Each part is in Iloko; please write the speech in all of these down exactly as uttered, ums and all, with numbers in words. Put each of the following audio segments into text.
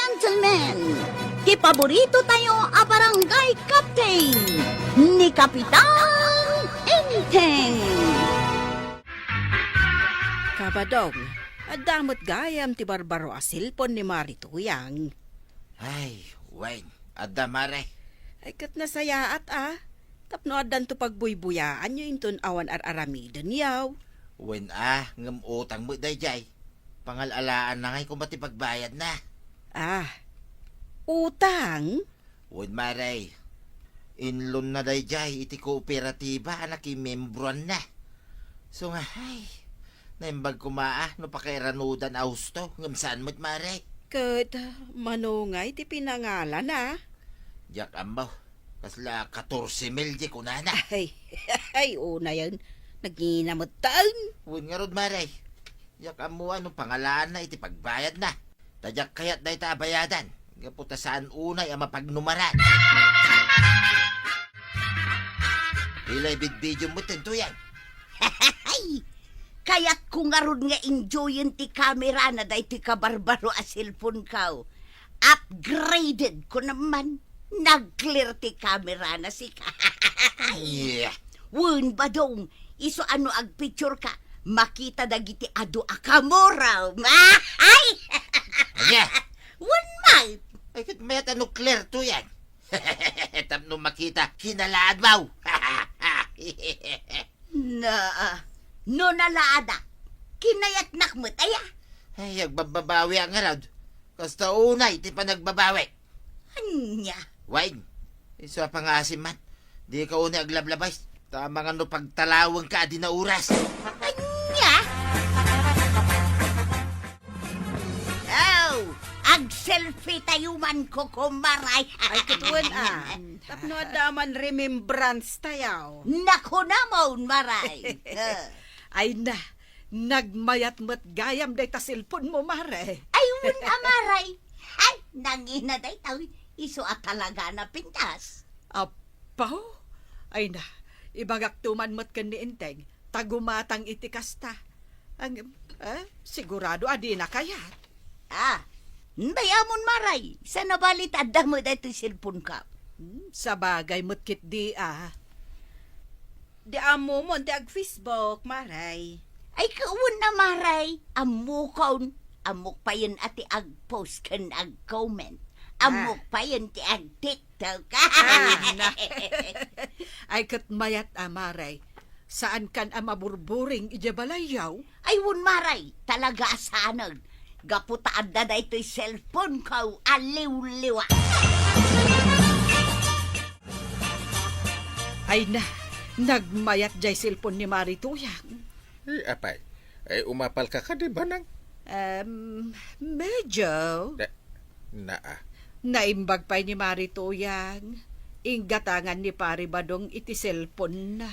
Gentlemen, ti paborito tayo a barangay captain, ni Kapitan Enteng. Kabadong, adda met gayam ti barbaro a cellphone ni Mari Tuyang. Ay, wen, adda, Mare. Ay, ket nasayaat, a. Tapno addanto pagbuybuyaanyo inton awan ar-aramidenyo. Wen, a, ngem utang met daydiay. Pangal-alaanna ngay koma ti pagbayadna. Ah, utang? Wen, Mare. Inlonna daydiay iti kooperatiba a nakimembroanna. So nga, ay, naimbag koma a no pakairanudan a husto, ngem saan met, Mare. Ket, mano ngay ti pinangalana? Diak ammo. Kasla katorse mil di kunana. Ay, ay, unayen. Nagngina met taen. Wen ngarud, Mare. Diak ammo no pangalaanna iti pagbayadna. Ta diak kayat dayta a bayadan. Gapu ta saan unay a mapagnumaran. Ilay bidbidiom met, Tuyang. Ay! Kayatko ngarud nga enjoyen ti kamerana daytoy kabarbaro a cellphone ko. Upgraded ko naman. Nag-clear ti kamerana, sika. Yeah. Wen, Badong, isu a no agpicture ka, makita dagiti adu a kamurom. Ay! Ania? Wen, Mike. Ay, ket mayat a no clear, Tuyang. Tapno makita, kinalaadmaw. Na, no nalaada, kinayatnak met, aya? Ay, agbabbabawi a ngarud. Kasta unay ti panagbabawi. Ania? Wen, isu a pangaasim man. Dika unay aglablabay. Ta amangan no pagtalawengka a di nauras. Ania? Oh, ag-selfie tayo man, kukumaray. Ay, ket wen, a. Tapno adda man remembrance tayo. Nakunamon, Maray. Eh. Ay na, nagmayat met gayam dayta cellphone mo, Mare. Ay, wen a, Maray. Ay, nangina dayta, isu a talaga napintas. Apo? Ay na, ibagakto man met ken ni Enteng, ta gumatang iti kasta. Ang, eh, sigurado a dina kayat. Ah, dayamon, Maray. Saan a bali ta adda met daytoy cellphone ka? Hmm, sabagay met ketdi, a. Di ammomon ti ag-Facebook, Maray. Ay, kawan na, Maray. Ammokon. Ammok payen a ti ag-post ken ag-comment. Ammok payen ti ag-TikTok. Ah, na. Ay, ket mayat a, Maray. Saankan a maburburing idiay balayyo? Ay, wen, Maray. Talaga a saanen. Gapu ta adda daytoy cellphone ko a liwliwa. Ay na, nagmayat jay cellphone ni Mari Tuyang. Eh, apay, ay umapalka kadi, Banang? Em, medyo. Da-, naa. Naimbag pay ni Mari Tuyang. Inggatangan ni Pari Badong iti cellphone na.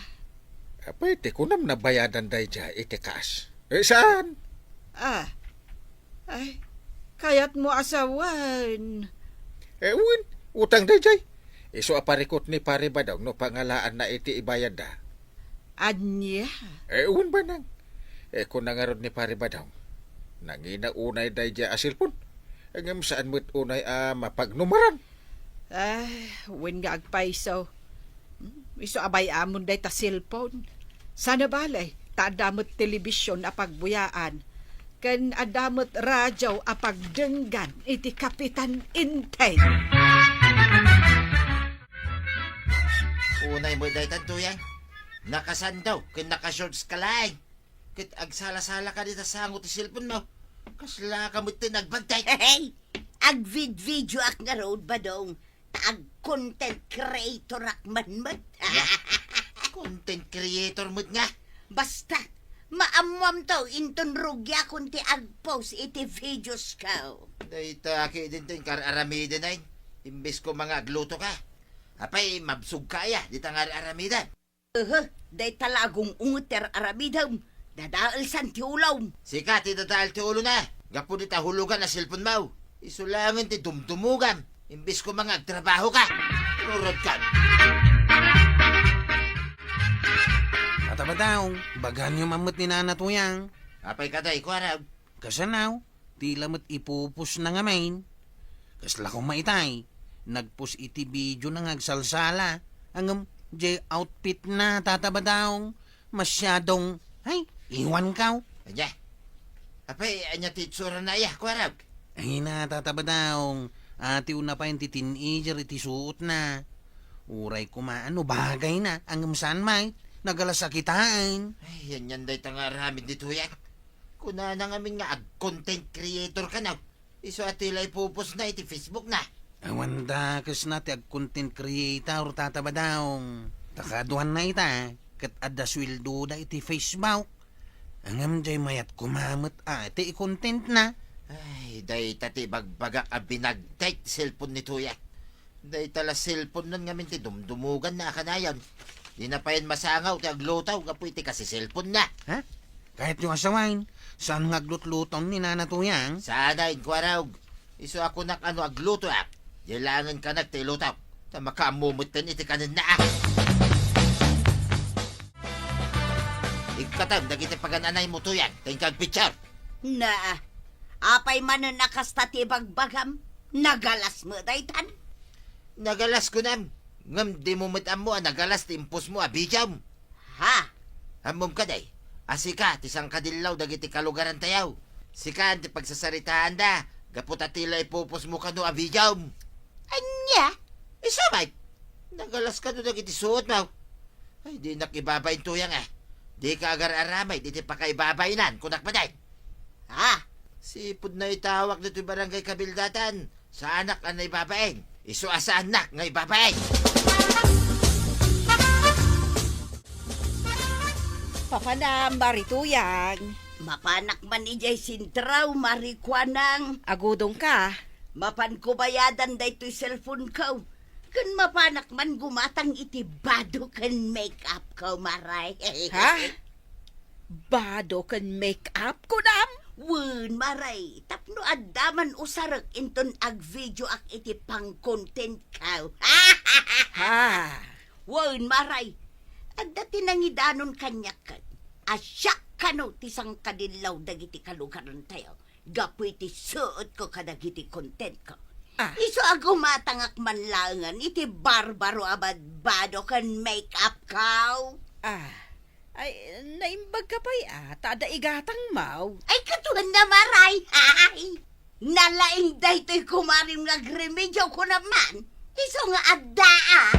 Apay, ti kunam nabayadan daydiay iti cash? Eh, saan? Ah, Ay, kayatmo a sawen. Eh, wen, utang daydiay. Isu a parikut ni Pari Badong no pangalaanna iti ibayadda. Ania? Eh, wen, Banang. Eh, kuna ngarud ni Pari Badong, nangina unay daydiay a cellphone. Eh, ngem saan met unay a mapagnumaran. Ay, wen nga agpayso. Hmm, isu a bay-amon dayta cellphone. Saan a bale, ta adda met telebision a pagbuyaan, ken adda met radio a pagdenggan iti Kapitan Enteng. Unay met dayta, Tuyang. Nakasandaw ken nakashorts ka laeng. Ket agsala-sala ka dita sango ti cellphone mo. Kasla ka met ti nagbagtay. Hey! Agvid-videoak ngarud, Badong. Ta ag-content creatorak man met. Nga? Content creator met nga? Basta, maammoamto inton rugiakon ti ag-post iti videos ko. Dayta ketdin ti inkaar-aramiden ay, imbes koma nga agluto ka. Apay, mabsog ka aya, dita nga ar-aramiden. Uhu, dayta la agung-unget ti ar-aramidem. Dadaelsan ti ulom. Sika ti dadael ti ulona. Gapu dita hulugan a cellphone mo. Isu laengen ti dumdumogam. Imbes koma nga agtrabaho ka. Rurodkan. Atabadaw, baganyo man met ni Nana Tuyang. Apay kadi, kuarag? Kasanaw, ti la met ipupusna ngamin. Kasla koma itay, nagpus iti video na nga agsalsala. Ngem, jay outfit na, Tata Badong, masyadong, ay, iwankaw. Ania? Apay, ania ti itsurana aya, Kuarog? Ay na, Tata Badong, atiw na pay ti teenager iti suot na. Uray koma, ano, bagay na, ngem saan may, nagalas a kitaan. Ay, yan yan dayta nga aramid ni Tuyang. Kunana ngamin nga ag-content creator ka na. Isu a ti la ipupos na iti Facebook na. Awan da, kasna ti ag-content creator, Tata Badong. Ta kaduan na ita, ket adda sueldo da iti Facebook. Ngem jay mayat koma met a ti i-content na. Ay, dayta ti bagbagak a binagtek ti cellphone ni Tuyang. Dayta la cellphone nan ngamin ti dumdumugan na a kanayon. Di na payen masangaw ti agluto gapu iti kasi cellphone na. Ha? Kayatyo a sawen, saan nga aglutlutom ni Nana Tuyang? Sana, Kuarog. Isu a kunak a no aglutoak, jay laengen kanak ti iluto. Ta makaammo metten iti kanenna, a. Ikkatem dagiti pagan-anaymo, Tuyang, ta inka agpicture. Na, apay manen a kasta ti ibagbagam? Nagalas met daytan? Nagalas kunam, ngem dimo met ammo a nagalas ti impusmo a videom. Ha? Ammom kadi a sika ti sangkadillaw dagiti kalugarantayo. Sikaan ti pagsasaritaanda gapu ta ti la ipupusmo kano a videom. Ania? Isu met, nagalas kano dagiti suotmo. Ay, dinak ibabain, Tuyang, a. Dika agar-aramid iti pakaibabainan, kunak met. Ha? Sipud naitawak ditoy barangay kabildatan, saanak a naibabain. Isu a saannak nga ibabain. Papanam, Mari Tuyang. Mapanak man idiay sentro, Mari Kuanang. Agudongka. Mapanko bayadan daytoy cellphone ko. Ken mapanak man gumatang iti bado ken make-up ko, Maray. Ha? Bado ken make-up, kunam? Wen, Maray, tapno adda man usarek inton ag-videoak iti pang-content ko. Ha? Wen, Maray, adda ti nangidanon kaniak ket a siak kano ti sangkadillaw dagiti kalugarantayo gapu iti suotko kadagiti contentko. Ah. Isu a gumatangak man laengen iti barbaro a badbado ken make-up ko. Ah, ay, naimbag ka pay, ah, ta adda igatangmo. Ay, katuan na, Maray. Ay, nalaing daytoy kumarim nga agremedio, kunam man. Isu nga adda, ah.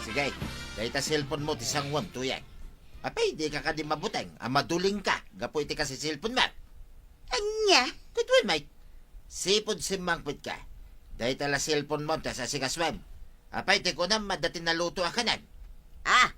Sige, dayta cellphone mo ti sanguam, Tuyang. Apay, dika kadi mabuteng a madulingka gapu iti kasi cellphone mo? Ania? Katuan met. Sipud simmangpetka. Dayta la cellphone mo ti asikasoem. Apay, ti kunam, adda ti naluto a kanem? Ah,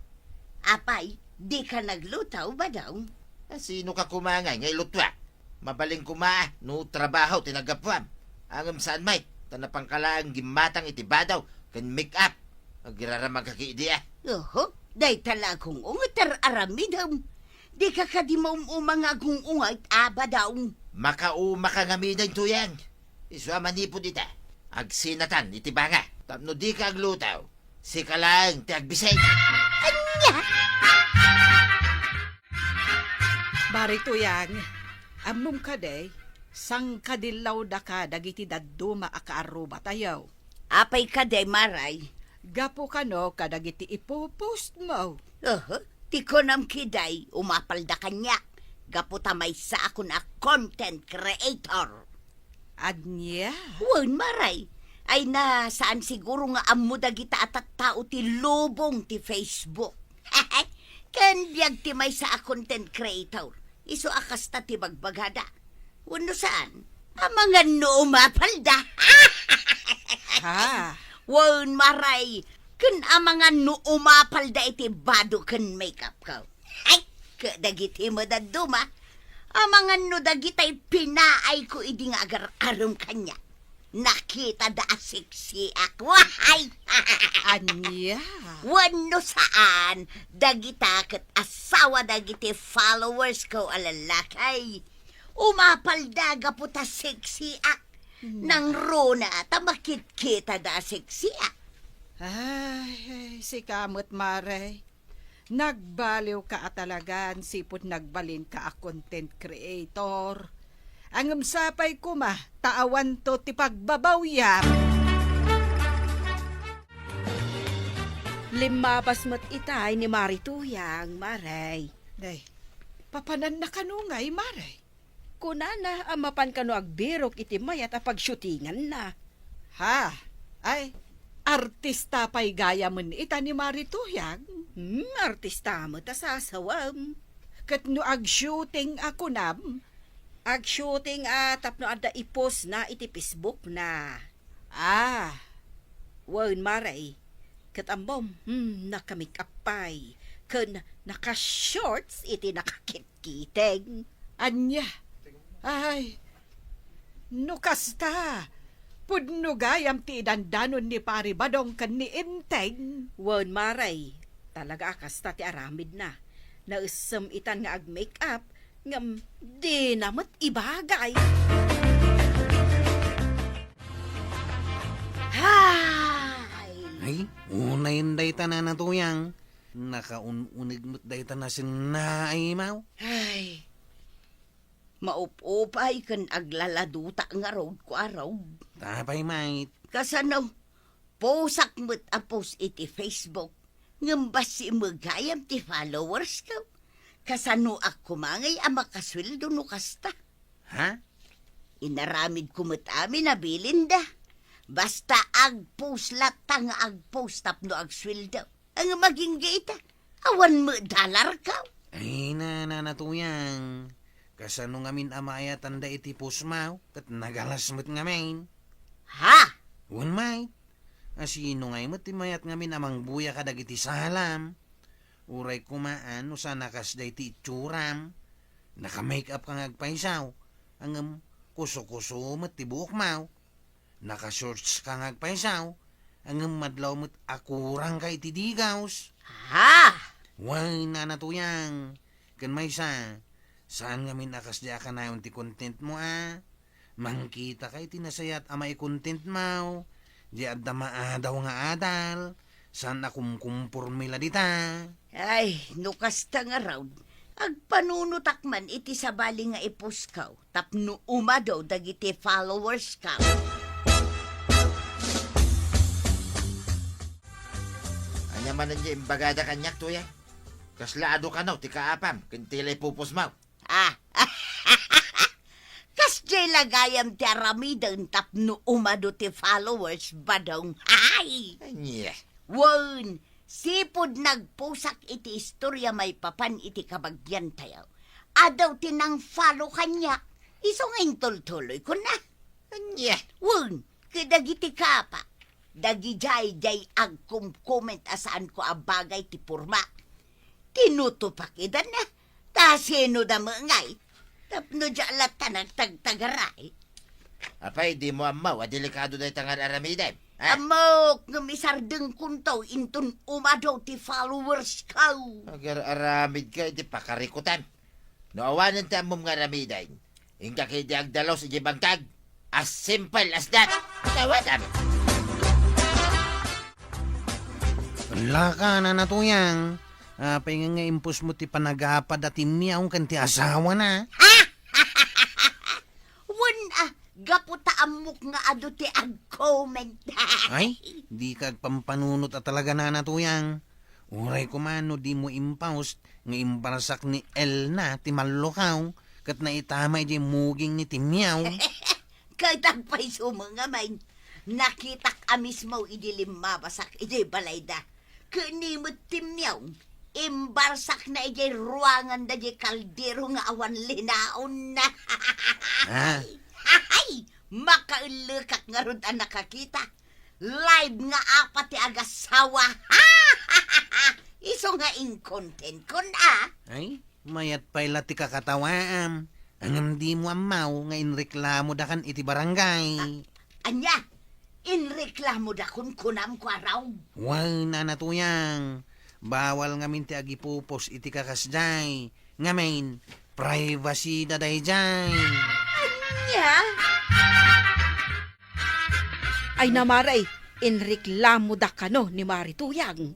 apay, dika nagluto, Badong? A, sino ka koma ngay nga ilutuak? Mabalin koma no trabaho ti naggapuam. Ngem saan met, ta napanka laeng gimmatang iti bado ken make-up. Agiraramagka kadi, a. Oho, dayta la agung-unget ti ar-aramidem. Dika kadi maum-uma nga agung-unget, a, Badong? Makaumaka ngamin, Tuyang. Isu a manipud ita, agsinatan iti banga. Tapno dika agluto, sika laeng ti agbisig. Ania? Mari Tuyang, ammom kadi, sangkadillawdaka dagiti dadduma a kaarrubatayo. Apay kadi, Maray? Gapu kano kadagiti ipo-postmo. Aha, ti kunam kadi, umapalda kaniak. Gapu ta maysaakon a content creator. Ania? Wen, Maray. Ay na, saan siguro nga ammo dagita a tattao ti lubong ti Facebook. Ken biag ti maysa a content creator. Isu a kasta ti bagbagada. Wenno saan? Amangan no umapalda. Ha? Wen, Maray. Ken amangan no umapalda iti bado ken make-up ko. Ay, kadagiti madadduma, amangan no dagitay pinaayko idi nga agar-arem kaniak, nakitada a sexiak. Wahay! Ania? Wenno saan, dagita ket asawa dagiti followers ko a lalaki. Umapalda gapu ta sexiak. Hmm. Nangruna ta makitkitada a sexiak. Ay, sika met, Mare. Nagbaliwka a talagan sipud nagbalinka a content creator. Ngem sapay koma ta awanto ti pagbabawyam. Limmabas met itay ni Mari Tuyang, Mare. Day, papananna kano ngay, Mare? Kunana a mapan kano agbirok iti mayat a pagshootinganna. Ha? Ay, artista pay gayamen ita ni Mari Tuyang? Hmm, artista met a sasawem. Ket no agshooting a kunam? Agshooting a tapno adda i-post na iti Facebook na. Ah. Wen, Mare, ket ammom, hmm, naka-make up pay, ken naka-shorts iti nakakit-, Kiteng. Ania? Ay, no kasta, pudno gayam ti idandanon ni Pari Badong ken ni Enteng. Wen, Mare, talaga a kasta ti aramidna. Naessem itan nga ag-make-up, ngem dina met ibagay. Hay! Ay, unayen dayta, Nana Tuyang. Nakaun-uneg met dayta nasenna a imaw. Ay, maup-upay ken aglaladuta ngarud, Kuarog. Apay met? Kasano, posak met a post iti Facebook, ngem bassit met gayam ti followers ko. Kasano ak koma ngay a makasueldo no kasta? Ha? Inaramid ko met amin a bilinda. Basta agpost latta nga agpost tapno agsueldo. Ngem agingga ita, awan met dollar ko. Ay, Nana Tuyang, kasano ngamin a maayatanda iti post maw, ket nagalas met ngamin? Ha? Wen met, a sino ngay met ti mayat ngamin a mangbuya kadagiti salam? Uray koma no saan a kasdiay ti itsuram. Naka-make up ka nga agpaysaw, ngem kuso-kuso met ti buok maw. Naka-shorts ka nga agpaysaw, ngem madlaw met a kurang ka iti digaws. Ha? Wen, Nana Tuyang, ken maysa, saan ngamin a kasdiay a kanayon ti content mo a? Mangkita ka iti nasayaat a mai-content mo, di adda maadaw nga adal, saan a kumkumporme la dita. Ay, no kasta ngarud, agpanunotak man iti sabali nga i-post ko tapno umadu dagiti followers ko. Ania manen ti imbagada kaniak, Tuyang? Kasla adu kano ti kaapam ken ti la i-post mo? Ah. Kasdiay la gayam ti aramiden tapno umadu ti followers, Badong. Ay! Ania? Wen, sipud nagposak iti istorya maipapan iti kabagiantayo. Adu ti nang-follow kaniak, isu nga intultuloyko na. Ania? Wen, kadagiti kapa, dagidiay diay agkom-comment a saanko a bagay ti porma. Tinutupak idan na, ta sino da met ngay? Tapno diak latta nagtagtagaray. Apay, dimo ammo a delikado dayta nga ar-aramidem? Ha? Ammok, ngem isardengkonto inton umadu ti followers ko. Agar-aramid ka iti pakarikutan. No awanen ti ammom nga aramiden, inka ketdi agdalus idiay bangkag. As simple as that. Tawadam. Laka, Nana Tuyang. Apay nga, nga impos mo ti panagapad a ti Miao ken ti asawana? Wen, ah, gapu ta ammok nga adu ti ag-comment. Ay, di ka agpampanunot a talaga, Nana Tuyang. Uray koma no dimo impost nga imbarsak ni Elna ti mallukaw ket naitama idiay muging ni Timyaw. Ket agpayso met ngamin, nakitak a mismo idi limmabasak idiay balayda. Ket ni met Timyaw, imbarsakna idiay ruanganda diay kaldero nga awan linaonna. Ah. Ay! Makaellekak ngarud a nakakita. Live nga apat ti agasawa. Isu nga incontent kon a. Ay, mayat pay la ti kakatawaam. Ngem dimo ammo nga inreklamodakan iti barangay. A-, ania? Inreklamodakon kunam, Kuarog? Wen, Nana Tuyang. Bawal ngamin ti agipupos iti kakasdiay. Ngamin, privacy da daydiay. Ania? Ay na, Mare, inreklamoda kano ni Mari Tuyang.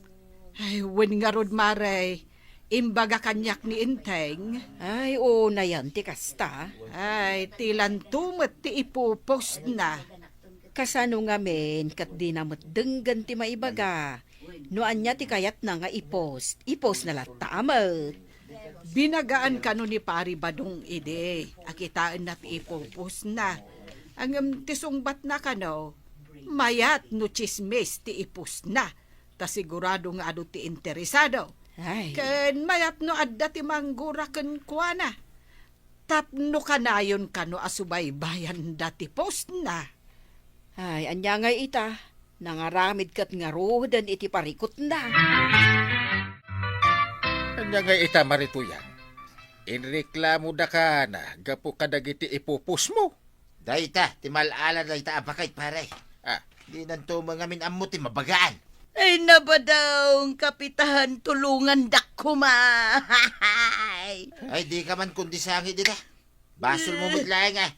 Ay, wen ngarud, Mare. Imbaga kaniak ni Enteng. Ay, unayan ti kasta. Ay, ti lanto met ti ipupostna. Kasano ngamin ket dina met denggen ti maibaga? No ania ti kayatna nga i-post, i-postna latta met. Binagaan kano ni Pari Badong idi a kitaenna ti ipupostna. Ngem ti sungbatna kano, mayat no tsismis ti i-postna, ta sigurado nga adu ti interesado. Ay. Ken mayat no adda ti manggura kenkuana. Tapno kanayon kano a subaybayanda ti postna. Ay, ania ngay ita? Nangaramid ket ngaruden iti parikutna. Ania ngay ita, Marituyan? Inreklamoda kana gapu kadagiti ipupostmo? Dayta ti mal-ala dayta a baket, pare. Ah. Dinanto met ngamin ammo ti mabagaan. Ay, nabadaw, Kapitan, tulongandak koma. Ay, dika man kundi sangit dita. Basolmo met laeng, a.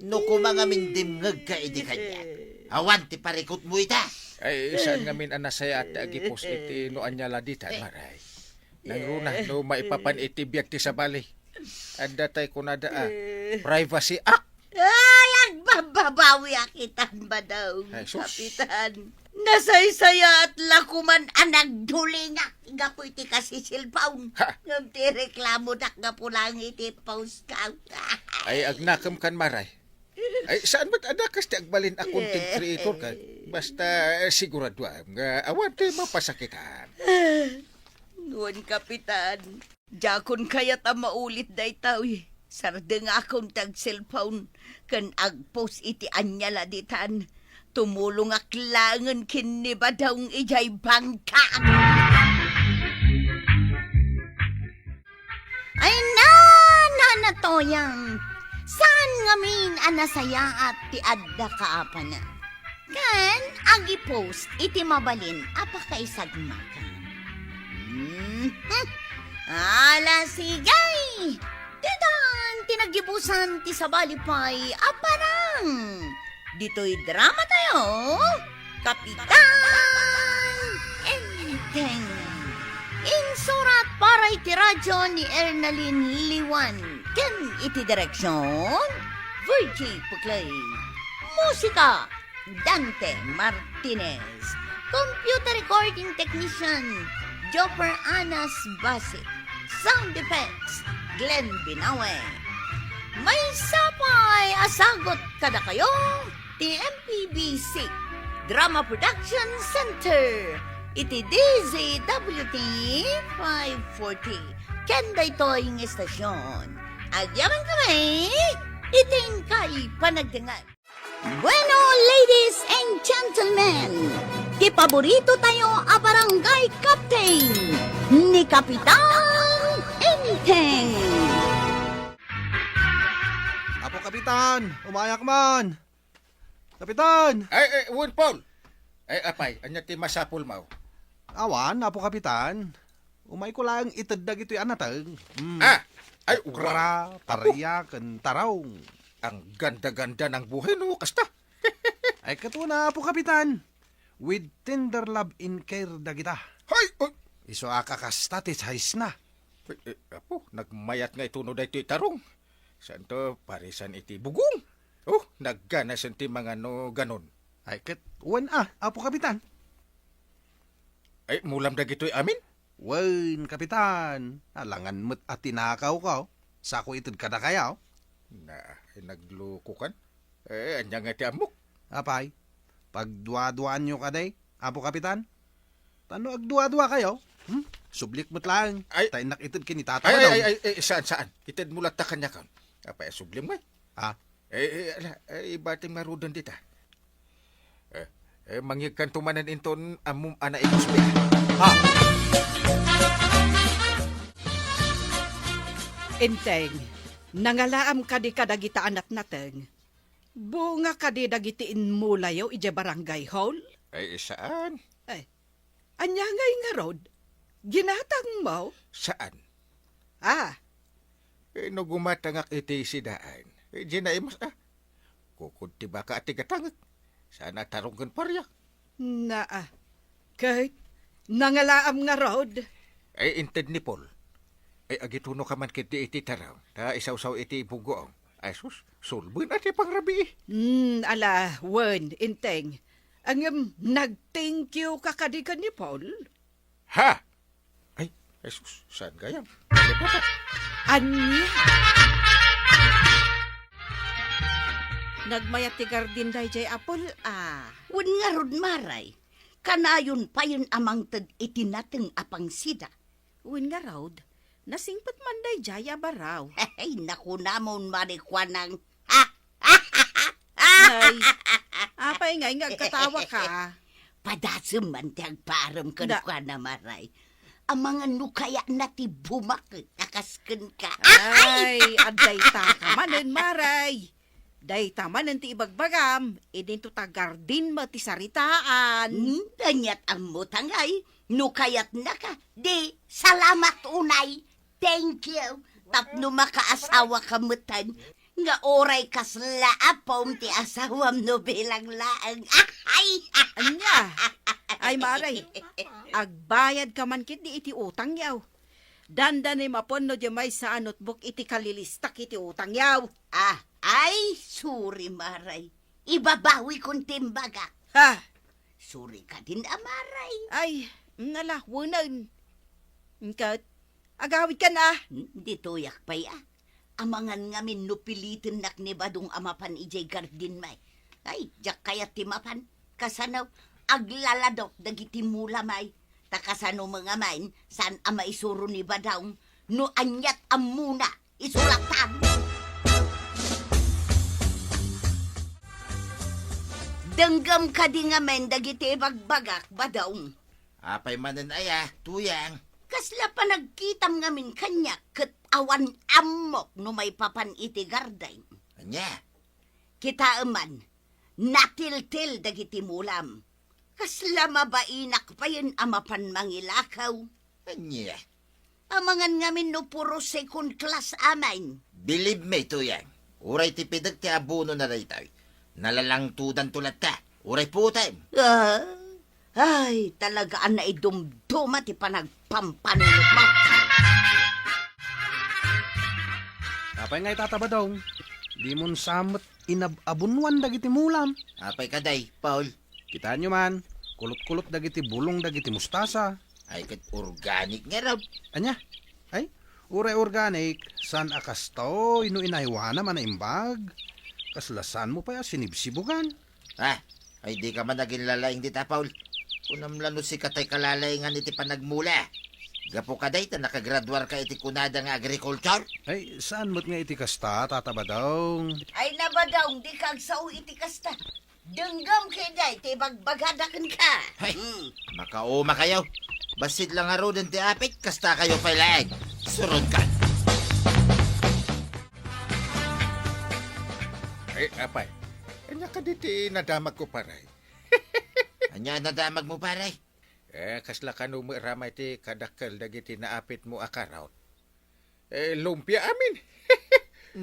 No koma ngamin dimngegka idi kaniak, awan ti parikutmo ita. Ay, saan ngamin a nasayaat ti agi-post iti no ania la ditan, Maray. Nangruna no maipapan iti biag ti sabali. Adda tay kunada a Privacy Act. Ay, agbabbabawiak itan, Badong, Ay, sus. Kapitan. Nasaysayaat la koman a nagdulingak gapu iti kasisilpaon. Ha? Ngem ti reklamodak gapu lang iti post ka. Ay, agnakem kan, Maray. Ay, saan met a dakas ti agbalin a content creator ka? Basta, eh, siguraduam nga awan ti mapasakitan. Wen, Kapitan. Diakon kayat a maulit daytoy. Sardengakon ti agselpon ken agpost iti ania la ditan. Tumulongak laengen ken ni Badong idiay bangkak. Ay, na, na, natoyang. Saan ngamin a nasayaat ti adda kaapana? Ken agi-post iti mabalin a pakaisagmaka. Mhm. Ala, sige! Ditan ti naggibusan ti sabali pay a parang. Ditoy drama tayo, Kapitan Enteng. Insurat para iti radyo ni Ernalyn Liwan ken iti direksyon, Virgie Puclay. Musika, Dante Martinez. Computer recording technician, Jopper Anas Basic. Sound effects, Glenn Binawe. Maysa pay a sagut kadakayo ti M P B C Drama Production Center iti D Z W T five forty. Ken daytoy nga estasyon, agyamankami iti inkay panagdengngeg. Bueno, ladies and gentlemen, ti paborito tayo a barangay captain, ni Kapitan Enteng. Apo Kapitan, umayak man. Kapitan! Ay, ay, wen, Paul! Ay, apay, ania ti masapulmo? Awan, Apo Kapitan. Umayko laeng ited dagitoy a nateng. Hmm. Ah! Ay, okra, wow. Apo. Paria, ken tarong. Ang ganda-ganda ng buhay, no? Kasta. Ay, ket una, Apo Kapitan. With tender love and care dagita. Hay! Oy! Isu a kakasta ti size na. Ay, eh, apo, nagmayat nga ituno daytoy tarong. Saan to, parisan iti bugong? Oh, nagganasen ti mangano ganon. Ay, ket wen a, Apo Kapitan. Ay, mulam dagitoy amin? Wen, Kapitan. Alangan met a tinakawko. Sako ited kadakayo. Na, ay, naglukokan. Eh, ania nga ti ammok? Apay, pagduaduaanyo kadi, Apo Kapitan? Tano agduaduakayo? Hmm? Sublik met laeng. Ay. Ta innak ited ken ni tatay. Ay, ay, ay, ay, saan, saan? Itedmo latta kaniak. Apay, sublim ngay. Ah. Eh, eh, ala, eh, ibatim ngaruden dita. Eh, eh, mangyegkanto manen inton ammom a naikuspit. Ha? Enteng, nangalaam kadi kadagita a natnateng? Bunga kadi dagiti inmulayo idiay barangay hall? Ay, saan? Ay, ania ngay ngarud? Ginatangmo? Saan? Ah. Eh, no gumatangak iti sidaan, eh, di naimas, ah. Kukod ti baka a ti gatangek. Saan a tarong ken paria? Naa. Ket nangalaam ngarud? Ay, inted ni Paul. Ay, agituno ka man ketdi iti tarong, ta isawsaw iti buggoong. Ay, sus, sulben a ti pangrabii. Hmm, ala, wen, Enteng. Ngem, nag-thank you ka kadi ken ni Paul? Ha? Ay, Jesus, saan gayam? Ano ba ka? Ania? Nagmayat ti gardin daydiay a Paul, a. Wen ngarud, Maray, kanayon payen a mangted iti nateng a pangsida. Wen ngarud, nasingpet man daydiay a baraw. Ay, nakunamon, Maray, kuanang. Ay, apay ngay nga agkatawa ka? Padasem man ti agpaarem kenkuana, Maray. Amangan no kayatna ti bumaket a kas kenka. Ay, adda ita ka manen, Maray. Dayta manen ti ibagbagam, idinto ta gardin met ti saritaan. Hmm, aniat ammo ta ngay, no kayatnaka, di salamat unay. Thank you. Tapno makaasawa ka metten. Nga uray kasla a pom ti asawam no bilang laeng. Ay! Ania? Ay, Maray, agbayad ka man ketdi iti utang yaw. Dandanem a punno diay maysa a notebook iti kalilistak iti utang yaw. Ah, ay, sorry, Maray. Ibabawikon ti imbagak. Ha? Sorry kadin a, Maray. Ay, nala, wenen. Ket, agawid kan a. Hmm, ditoyak pay a. Amangan ngamin no pilitennak ni Badong a mapan idiay gardin may. Ay, diak kayat ti mapan. Kasano, aglaladok dagiti mula may. Ta kasano met ngamin, saan a maisuro ni Badong no aniat ammona, isuratan. Denggem kadi ngamin dagiti ibagbagak, Badong. Apay manen aya, Tuyang? Kasla panagkitam ngamin kaniak ket awan ammok no maipapan iti gardin. Ania? Kitaem man, natiltil dagiti mulam. Kasla mabainak payen a mapan mangilakaw. Ania? Amangan ngamin no puro second class amin. Believe me, Tuyang. Uray ti pidek ti abono na daytoy. Nalalangtodanto latta. Uray putem. Ah, ay, talaga a naidumduma ti panagpampanunotmo. Apay ngay, Tata Badong? Di mon sa met inab-abunwan dagiti mulam. Apay kadi, Paul? Kitaenyo man, kulot-kulot dagiti bulong dagiti mustasa. Ay, ket organic ngarud. Ania? Ay, uray organic, saan a kastoy no inaywanam a naimbag? Kasla saanmo pay a sinibsibugan. Ah, ay, dika man aginlalaing dita, Paul. Kunam la no sika tay kalalaingan iti panagmula. Gapu kadi ta nakagraduarka iti kunada nga agriculture? Ay, saan met nga iti kasta, Tata Badong? Ay, na, Badong, dika agsao iti kasta. Denggem ketdi ti ibagbagada kenka. Hay, hmm, makauma kayo. Bassit la ngaruden ti apit, kasta kayo pay laeng. Surod ka. Ay, apay. Ania kadi ti nadamagko, pare? Ania nadamagmo, pare? Eh, kasla kano met ramay ti kadakkel dagiti naapitmo a karot? Eh, lumpia amin.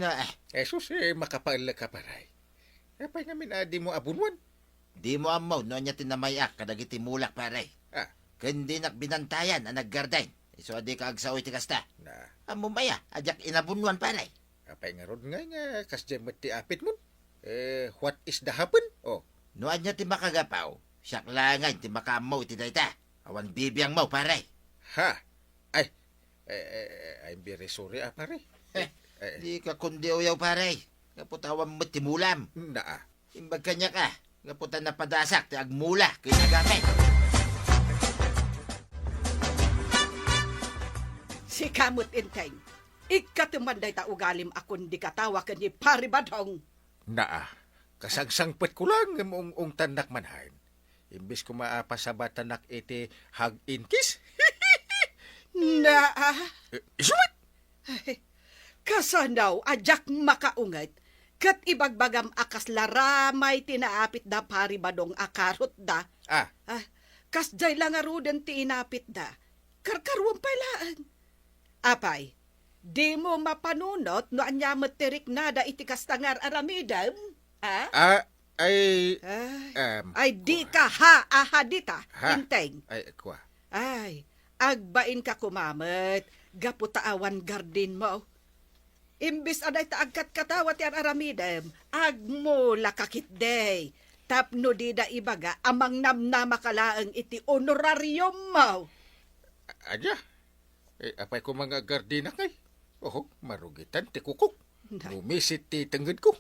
Na, eh. Jesus, eh, makapaellek ka, pare. Apay ngamin a dimo abunwan? Dimo ammo no ania ti namay-ak kadagiti mulak, pare. Ah. Ken dinak binantayan a naggardin. Isu a dika agsao iti kasta. Na. Ammom aya a diak inabunwan, pare? Apay ngarud ngay nga kasdiay met ti apitmon? Eh, what is the happen? Oh. No ania ti makagapu, siak laengen ti makaammo iti dayta. Awan bibiangmo, pare. Ha? Ay, eh, eh, eh, I'm very sorry, ah, pare. Eh, eh, dika kundi uyaw, pare. Gapu ta awan met ti mulam. Naa. Imbag kaniak a, gapu ta napadasak ti agmula ken agapit. Sika met, Enteng, ikkatem man dayta ugalim a kundi katawa ken ni Pari Badong. Naa, kasangsangpetko lang ngem ung-ungtannak man hain. Imbes koma a pasabatanak iti hag-intis. Naa. Eh, isu met! Ay, kasano a diak makaunget ket ibagbagam a kasla ramay ti naapit da Pari Badong a karotda. Ah. Ah, kasdiay la ngaruden ti inapitda. Karkaruam pay laeng. Apay, dimo mapanunot no ania met ti riknada iti kasta nga ar-aramidem? Ha? Ah, ay, ay, em, ay, dika ha, aha dita, ha? Enteng. Ay, kua. Ay, Agbainka koma met gapu ta awan gardinmo. Imbes a dayta agkatkatawa ti ar-aramidem, agmulaka ketdi tapno dida ibaga a mangnamnamaka laeng iti honorariummo. Ania? Eh, apay koma nga agardinak ngay? Oho, marugitan ti kukok. Nay. Rumisit ti tengngedko.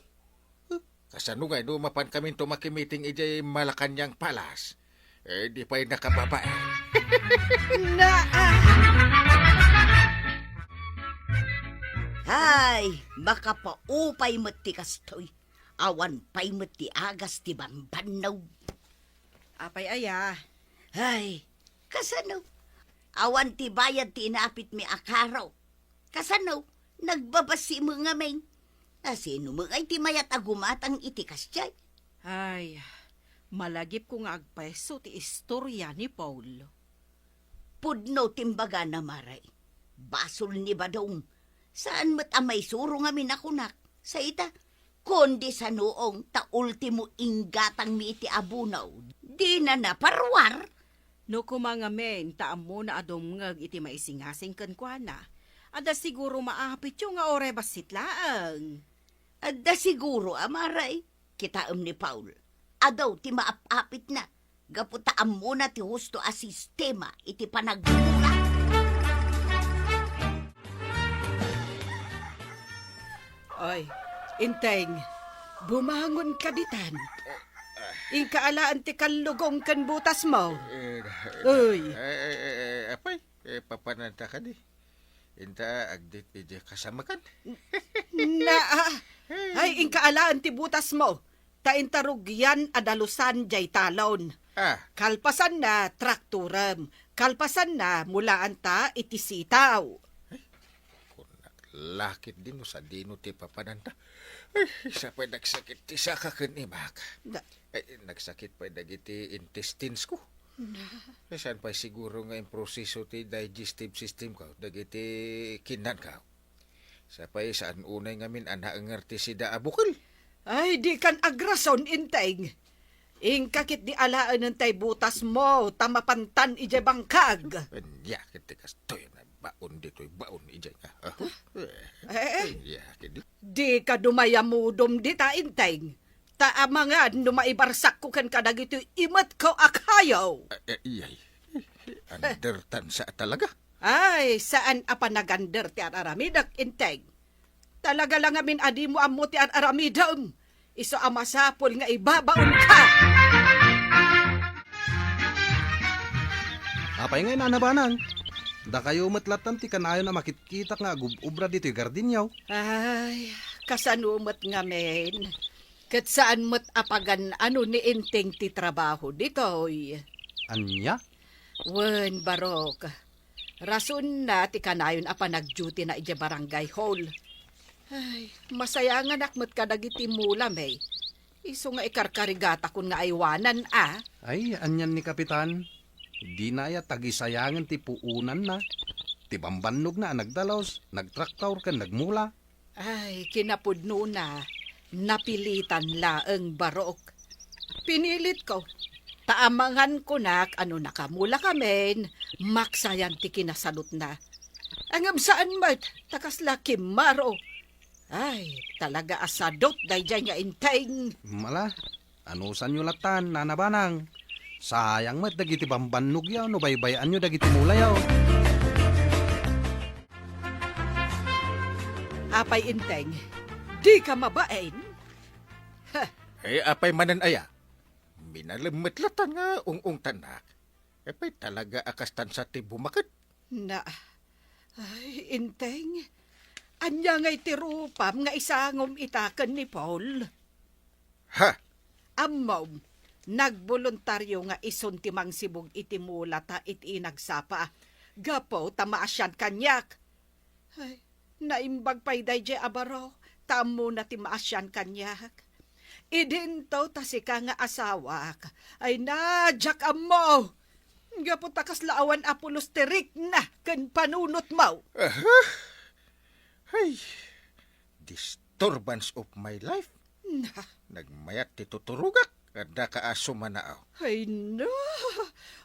Huh? Kasano ngay no mapankaminto makimiting idiay Malacañang Palace? Eh, di pay nakababae. Naa! Hay, makapaupay met ti kastoy. Awan pay met ti agas ti bambannog. Apay aya? Ay, kasano? Awan ti bayad ti inapitmi a karo. Kasano? Nagbabassim ngamin. Asino met ngay ti mayat a gumatang iti kasdiay? Ay, malagipko nga agpayso ti istoria ni Paul. Pudno ti imbagana, Mare. Basol ni Badong. Saan met a maisuro ngamin a kunak. Sa ita, kundi sanuong ta ultimo inggatangmi iti abunaw. Dina naparuar. No koma ngamin ta ammona a dumngeg iti maisingasing kenkuana, adda siguro maapityo nga uray bassit laeng. Adda siguro, Mare. Kitaem ni Paul. Adu ti maap-apitna. Gapu ta ammona ti husto a sistema iti panagmula. Oy, Enteng, bumangonka ditan. Inka alaen ti kallugong ken butasmo. Eh, Uy. Eh, eh, eh, eh, apay, eh, papananta kadi. Inta, agdit iti kasamakan. Naa, ay, inka alaen ti butasmo. Ta inta rugian a dalusan jay talon. Ah. Kalpasanna, traktorem. Kalpasanna, mulaanta iti sitaw. Ay, kunak lakit dino sadino ti papananta. Ay, sapay nagsakit ti saka ken imak. Da- Ay, nagsakit pay dagiti intestines ko. Na. Saan pay siguro nga improseso ti digestive system ko, dagiti kinnanko. Sapay saan unay ngamin a naenger ti sida a bukel. Ay, dikan agrason, Enteng. Inka ketdi alaenen tay butasmo, ta mapantan idiay bangkag. Ania ketdi kastoy a baon ditoy baon idiay nga. Ah, Eh, eh. Ania ketdi. Dika dumayamudom dita, Enteng. Ta amangan no maibarsakko ken kadagitoy imetko a kayo. Eh, eh, iyay. Undertan sa talaga. Ay, saan a panagander ti ar-aramidek, Enteng. Talaga la ngamin a dimo ammo ti ar-aramidem. Isu a masapul nga ibabaonka. Apay ngay, Nana Banang? Dakayo met lattan ti kanayon a makitkitak nga agub-ubra ditoy gardinyo. Ay, kasano met ngamin? Ket saan met a pagan-ano ni Enteng ti trabaho ditoy. Ania? Wen, Barok. Rasonna ti kanayon a panagdutyna idiay barangay hall. Ay, masayanganak met kadagiti mulami. Isu nga ikarkarigatakon nga aywanan a. Ay, anian ni Kapitan? Dina aya tagisayangen ti puonanna, ti bambannogna a nagdalus, nagtraktor ken nagmula? Ay, kinapudnona, napilitan laeng, Barok. Pinilitko, ta amangan kunak a no nakamula kamin, maksayan ti kinasalutna. Ngem saan met, ta kasla kimmaro. Ay, talaga a sadut daydiay nga Enteng. Mala, anusanyo lattan, Nana Banang. Sayang met dagiti bambannogyo no baybay-anyo dagiti mulayo. Apay, Enteng, dika mabain? Heh. Eh, apay manen aya? Minalem met lattan nga ung-ungtannak. Apay talaga a kastan sa ti bumaket? Na, ay, Enteng, ania ngay ti rupam nga isangom ita ken ni Paul? Ha? Ammom, nagboluntario nga isun ti mangsibug iti mulata iti inagsapa, gapu ta maasian kaniak. Ay, naimbag pay daydiay a baro, ta ammona ti maasian kaniak. Idinto ta sika nga asawak, ay na, diak ammo. Gapu ta kasla awan a pulos ti rikna ken panunotmo. Aha? Ay, disturbance of my life. Na. Nagmayat ti tuturogak. Adda ka a sumanao. Ay no,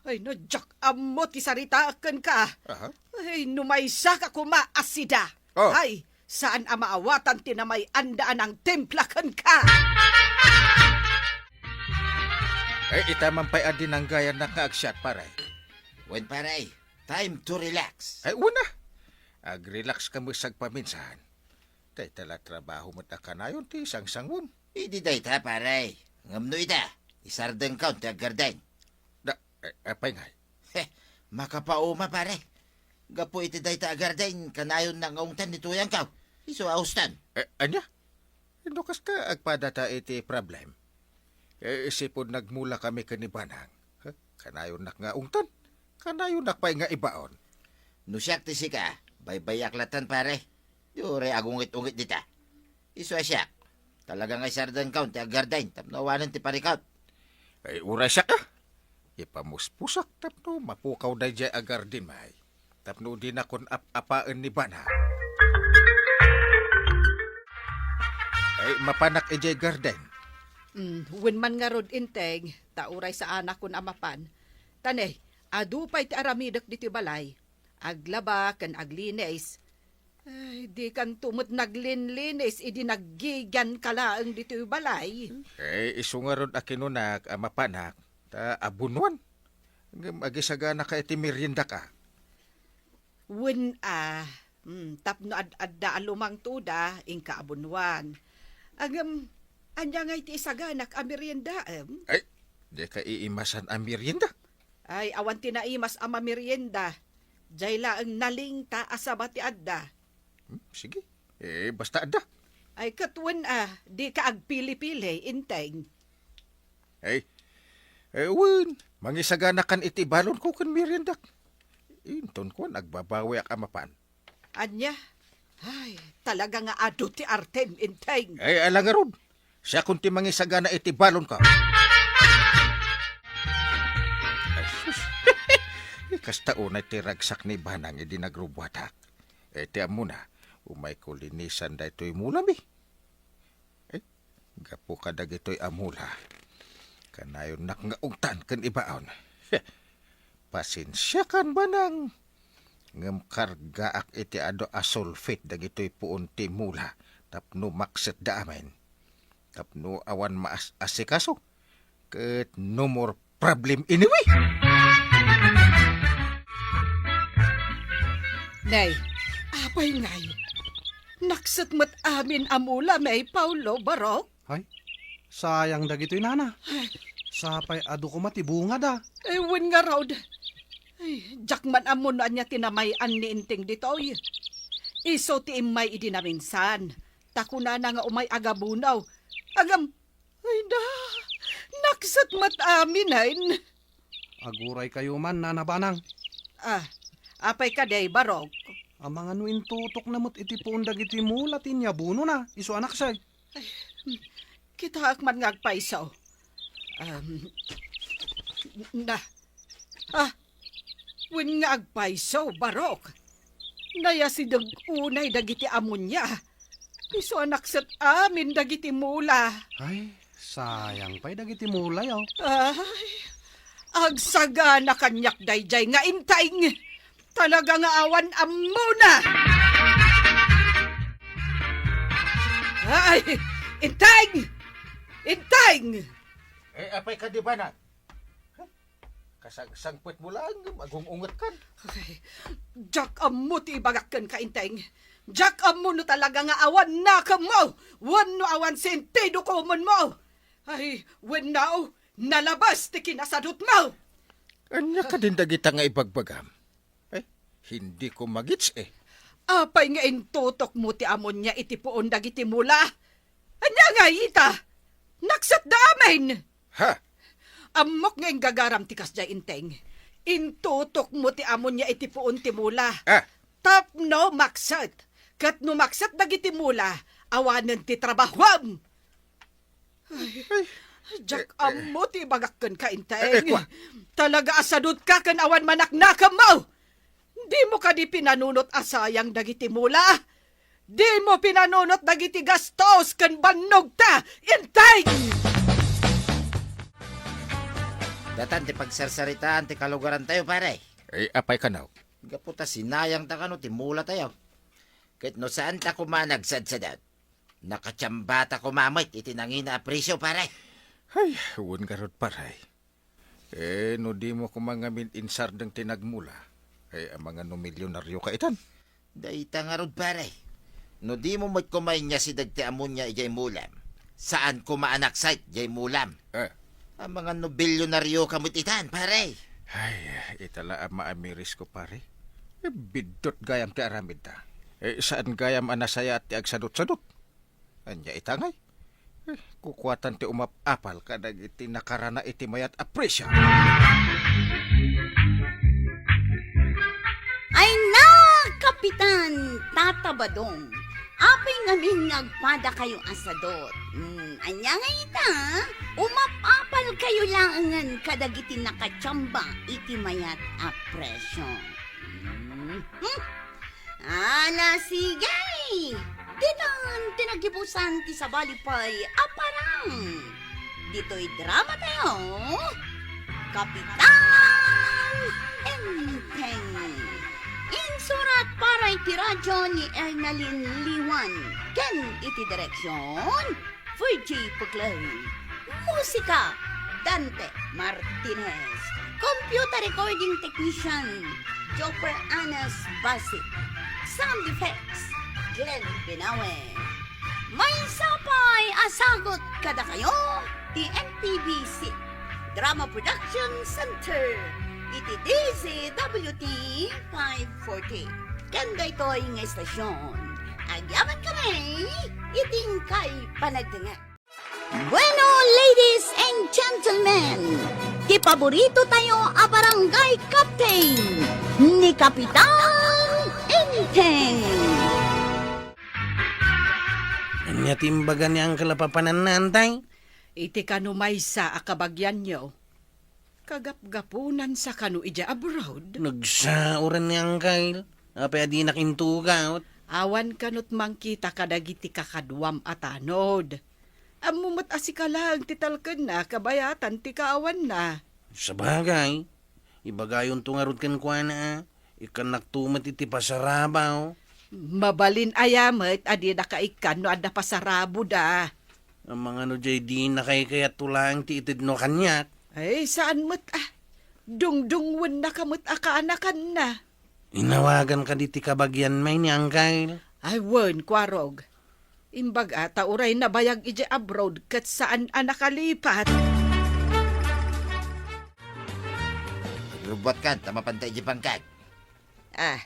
ay no, diak ammo ti saritaek kenka. Aha. Ay, no maysaka koma a sida. Oh. Ay, saan a maawatan ti namay-anda a nangtimpla kenka. Ay, ita man pay a dinanggayannak nga agsiat, pare. Wen, pare, time to relax. Ay, una. Ag-relax ka met sagpaminsan. Dayta la trabaho met a kanayon ti sangsanguem. Idi dayta, pare. Ngem no ita, isardengkaw ti aggarden. Da, eh, apay ngay? Heh, makapauma, pare. Gapu iti dayta a garden, kanayonnak nga ungtan ni tuyangkaw. Isu a ustan. Eh, ania? No kasta, agpadata iti problem. Eh, sipud nagmula kami ken ni Banang. Huh? Kanayonnak nga ungtan. Kanayonnak pay nga ibaon. No siak ti sika, baybayak latan, pare. Di uray agungit-ungit dita. Isu a siak. Talaga nga isardengkaw ti aggarden tapno awanen ti parikut. Ay, uray siak, ah. Ipamuspusak tapno mapukaw daydiay a garden, may. Tapno dinakon ap-apaen ni Banang. Ay, mapanak idiay garden. Mm, wen man ngarud, Enteng, ta uray saanakon a mapan. Ta ne, adu pay ti aramidek ditoy balay. Aglaba ken aglinis. Ay, dikanto met naglinlinis idi naggigianka laeng ditoy balay. Eh, isu ngarud a kinunak a mapanak, ta abunwan. Ngem agisaganaka iti meriendaka. Wen a, hmm, tapno ad-adda a lumangtoda, inka abunwan. Ngem, ania ngay ti isaganak a meriendaem? Ay, dika iimasan a merienda. Ay, awan ti naimas a mamerienda. Jay laeng nalingta a saba ti adda. Hmm, sige. Eh, basta adda. Ay, ket wen a, dika agpili-pili, Enteng. Ay, eh, wen, mangisaganakan iti balonko ken meriendak. Inton kuan, agbabawiak a mapan. Ania? Ay, talaga nga adu ti artem, Enteng. Ay, ala ngarud. Siakon ti mangisagana iti balonko. Ay, sus. Kasta unay ti ragsak ni Banang idi nagrubuatak. Eh, ti ammona, umayko linisan daytoy mulami. Eh, gapu kadagitoy a mula, kanayonnak nga ugtan ken ibaon. Pasensiakan, Banang, ngem kargaak iti adu a sulfate dagitoy puon ti mula tapno maksetda amin. Tapno awan maas-asikaso, ket no more problem anyway. Nay, apay ngay? Nakset met amin a mula, may Paulo, Barok? Ay, sayang dagitoy, nana. Ay. Sapay adu koma ti bungada. Ay, wen ngarud. Ay, diak man ammo no ania ti namay-an ni Enteng ditoy. Isu ti immay idi naminsan. Ta kunana nga umay agabunaw. Agam, ay da, nakset met amin, ay. Aguraykayo man, Nana Banang. Ah, apay kadi, Barok? Amangan no intutokna met iti puon dagiti mula ti inyabunona, isu a nakset. Ay, kitaek man nga agpayso. Um, na, ah, wen nga agpayso, Barok. Nayasideg unay dagiti amonia. Isu a nakset amin dagiti mula. Ay, sayang pay dagiti mula, yo. Ay, agsagana kaniak daydiay nga Enteng. Talaga nga awan ammona. Ay, Enteng! Enteng! Eh, apay kadi, Banang? Kasangsangpetmo laeng, agung-ungetkan. Ay, diak ammo ti ibagak kenka, Enteng. Diak ammo no talaga nga awan nakemmo, wenno awan sentido komonmo. Ay, wenno, nalabas ti kinasadutmo. Ania kadin dagita nga ibagbagam? Eh, hindi ko magits, eh. Apay nga intutokmo ti amonia iti puon dagiti mula? Ania nga ita? Naksatda amin! Ha? Ammok nga inggagaram ti kasdiay, Enteng. Intutokmo ti amonia iti puon ti mula. Ah. Tapno makset. Ket no makset dagiti mula, awanen ti trabahuam. Ay, ay, diak ammo ti ibagak kenka, Enteng. Eh, eh, kua. Talaga a sadutka ken awan manaknakemmo. Dimo kadi pinanunot a sayang dagiti mula? Dimo pinanunot dagiti gastos ken bannogta, Enteng? Datan ti pagsarsaritaan ti kalugarantayo, pare. Ay, apay kano? Gapu ta sinayangta kano ti mulatayo. Ket no saanta koma a nagsadsadot, nakatsambata koma met iti nangina a presyo, pare. Ay, wen ngarud, pare. Eh, no dimo koma ngamin insardeng ti nagmula, ay, amangan no milyonarioka itan. Dayta ngarud, pare. No dimo met koma inyasideg ti amonia idiay mulam, saan koma a naksait diay mulam. Eh. Amangan no bilyonarioka met itan, pare. Ay, ita la a maamirisko, pare. Eh, biddut gayam ti aramidda. Eh, saan gayam a nasayaat ti agsadutsadut. Ania ita ngay? Eh, kukuatan ti umap-apal kadagiti nakarana iti mayat a presyo. Ay na, Kapitan Tata Badong, apay ngamin nga agpadakayo a sadot? Hmm, ania ngay ita? Umap-apalkayo laengen kadagiti nakatsamba iti mayat a presyo. Hmm. Hmm. Ala, sige! Ditan ti nagibusan ti sabali pay a parang. Ditoy drama tayo, Kapitan Enteng. Insurat para iti radyo ni Ernalyn Liwan ken iti direksyon, Virgie Puclay. Musika, Dante Martinez. Computer recording technician, Joper Anas Basit. Sound effects, Glenn Binawe. Maysa pay a sagut kadakayo ti N P B C Drama Production Center iti D Z W T five forty. Ken daytoy nga istasyon, agyamankami iti inkay panagdengngeg. Bueno, ladies and gentlemen, ti paborito tayo a barangay captain, ni Kapitan Enteng. Ania ti imbaga ni Uncle a papananna, Antay? Iti kano maysa a kabagianyo, kagapgapunansa kano idiay abroad? Nagsaoren ni Uncle. Apay a dinak intugaw? Awan kanot mangkita kadagiti kakaduam a tanod. Ammo met a sika laeng ti talkenna kabayatan ti kaawanna. Sabagay, ibagayonto ngarud kenkuana a ikkannakto met iti pasarabaw. Mabalin aya met a dinaka ikkan no adda pasaraboda. Amangan no diay dina kaykayatto laeng ti itedno kaniak. Ay, saan met a. Dungdungwennaka met a kaanakanna. Inawagan kadi ti kabagianmi ni Uncle? Ay, wen, Kuarog. Imbaga ta uray nabayag idiay abroad ket saan a nakalipat. Agrubuatkan ta mapanta idiay bangkag. Ah,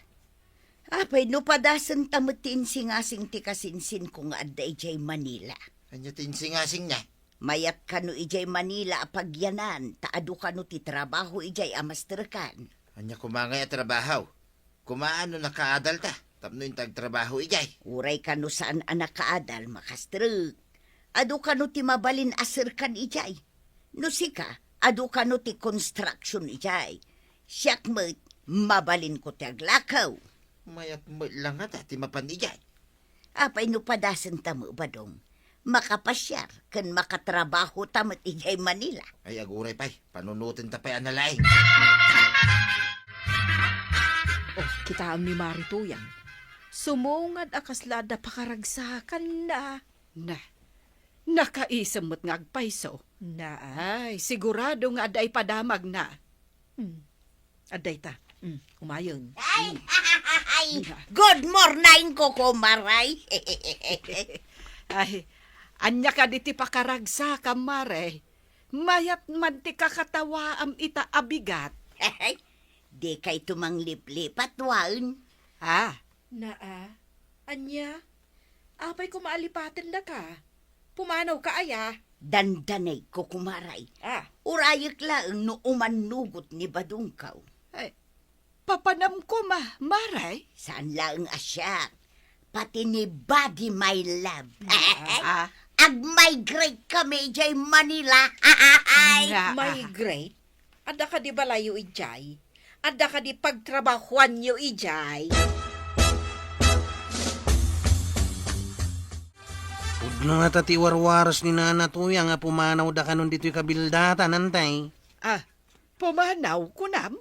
apay no padasenta met ti insingasing ti kasinsinko nga adda idiay Manila? Ania ti insingasingna? Mayat kano idiay Manila a pagyanan, ta adu kano ti trabaho idiay a masterkan. Ania koma ngay a trabaho? Kumaan no nakaadalta tapno inta agtrabaho idiay. Uray kano saan a nakaadal, makastrek. Adu kano ti mabalin a serkan idiay. No sika, adu kano ti construction idiay. Siak met, mabalinko ti aglakew. Mayat met la ngata ti mapan idiay. Apay no padasenta met, Badong? Makapasiar ken makatrabahota met idiay Manila. Ay, aguray pay, panunotenta pay a nalaing. Oh, kitaem ni Mari Tuyang. Sumungad a kasla adda pakaragsakanna. Na, nakaisem met nga agpayso. Na, ah. Ay, sigurado nga adda ipadamagna. Hmm. Adda ita. Hmm, umayen. Ay, ay, good morning, kukumaray. Ay, ania kadi ti pakaragsakam, Mare? Mayat man ti kakatawaam ita a bigat. Dikayto mangliplipat, wen? Ah? Naa, ania? Apay koma a lipatendaka? Pumanawka aya? Dandanay, kukumaray. Ah. Urayek laeng no umannugot ni Badongko. Ay, papanam koma, Mare? Saan laeng a siak. Pati ni Buddy, my love. Ah. Ag-migrate kami idiay Manila. Ay. Na, ah. Migrate? Adda kadi balayyo idiay? Adda kadi pagtrabahoanyo idiay? Pudno ngata ti warwaras ni Nana Tuyang a pumanawda kanon ditoy kabildatan, Antay. Ah, Pumanaw, kunam?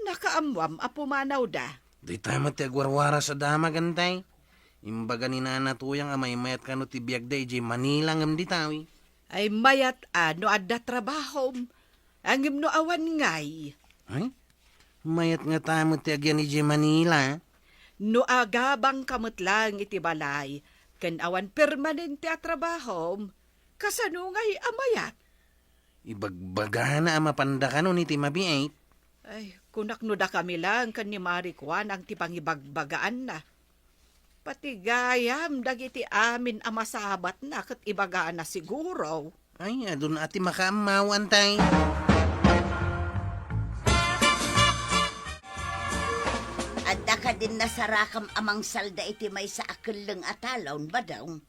Nakaammoam a pumanawda? Dayta met ti agwarwaras a damag, antay. Imbaga ni Nana Tuyang a maymayat kano ti biagda idiay Manila ngem dita, wi. Ay, mayat a no adda trabahom. Ngem no awan ngay. Ay? Mayat ngata met ti agyan idiay Manila. No agabangka met laeng iti balay, ken awan permanente a trabahom, kasano ngay a mayat? Ibagbagana a mapanda kanon iti mabiit. Ay, kunak no dakami laeng ken ni Mari Kuanang ti pangibagbagaanna. Pati gayam dagiti amin a masabatna ket ibagana siguro. Ay, adun a ti makaammaw, antay. Adda kadin nasarakam a mangsalda iti maysa a kelleng a talon, Badong?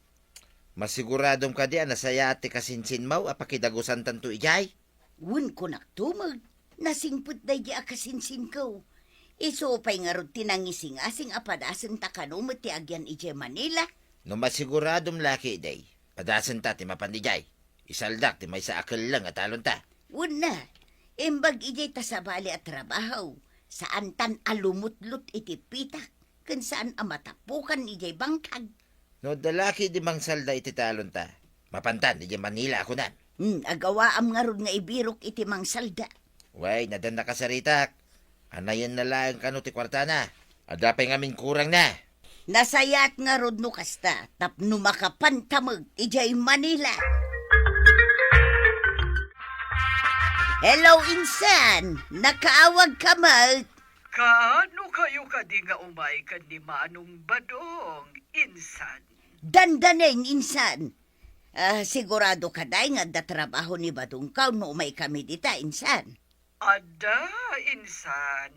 Masiguradom kadi a nasayaat ti kasinsinmo a pakidagusantanto idiay? Wen, kunak tumed, nasingpet daydi a kasinsinko. Isu pay ngarud ti nangisingasing a padasenta kano met ti agyan idiay Manila. No masiguradom, lakidi, padasenta ti mapan idiay. Isaldak ti maysa a kelleng a talonta. Wenna, imbag idiay ta sabali a trabaho, saantan a lumutlot iti pitak, ken saan a matapukan idiay bangkag. No adda lakidi mangsalda iti talonta, mapantan idiay Manila a kunam. Hmm, agawaam ngarud nga ibirok iti mangsalda. Wen, adda nakasaritak. Anayenna laeng kano ti kuartana. Adda pay ngamin kurangna. Nasayaat ngarud no kasta, tapno makapanta met idiay Manila. Hello, insan! Nakaawagka met? Kaano kayo kadi nga umay ken ni Manong Badong, insan? Dandanen, insan. Ah, sigurado kadi nga adda trabaho ni Badongko no umay kami dita, insan? Adda, insan.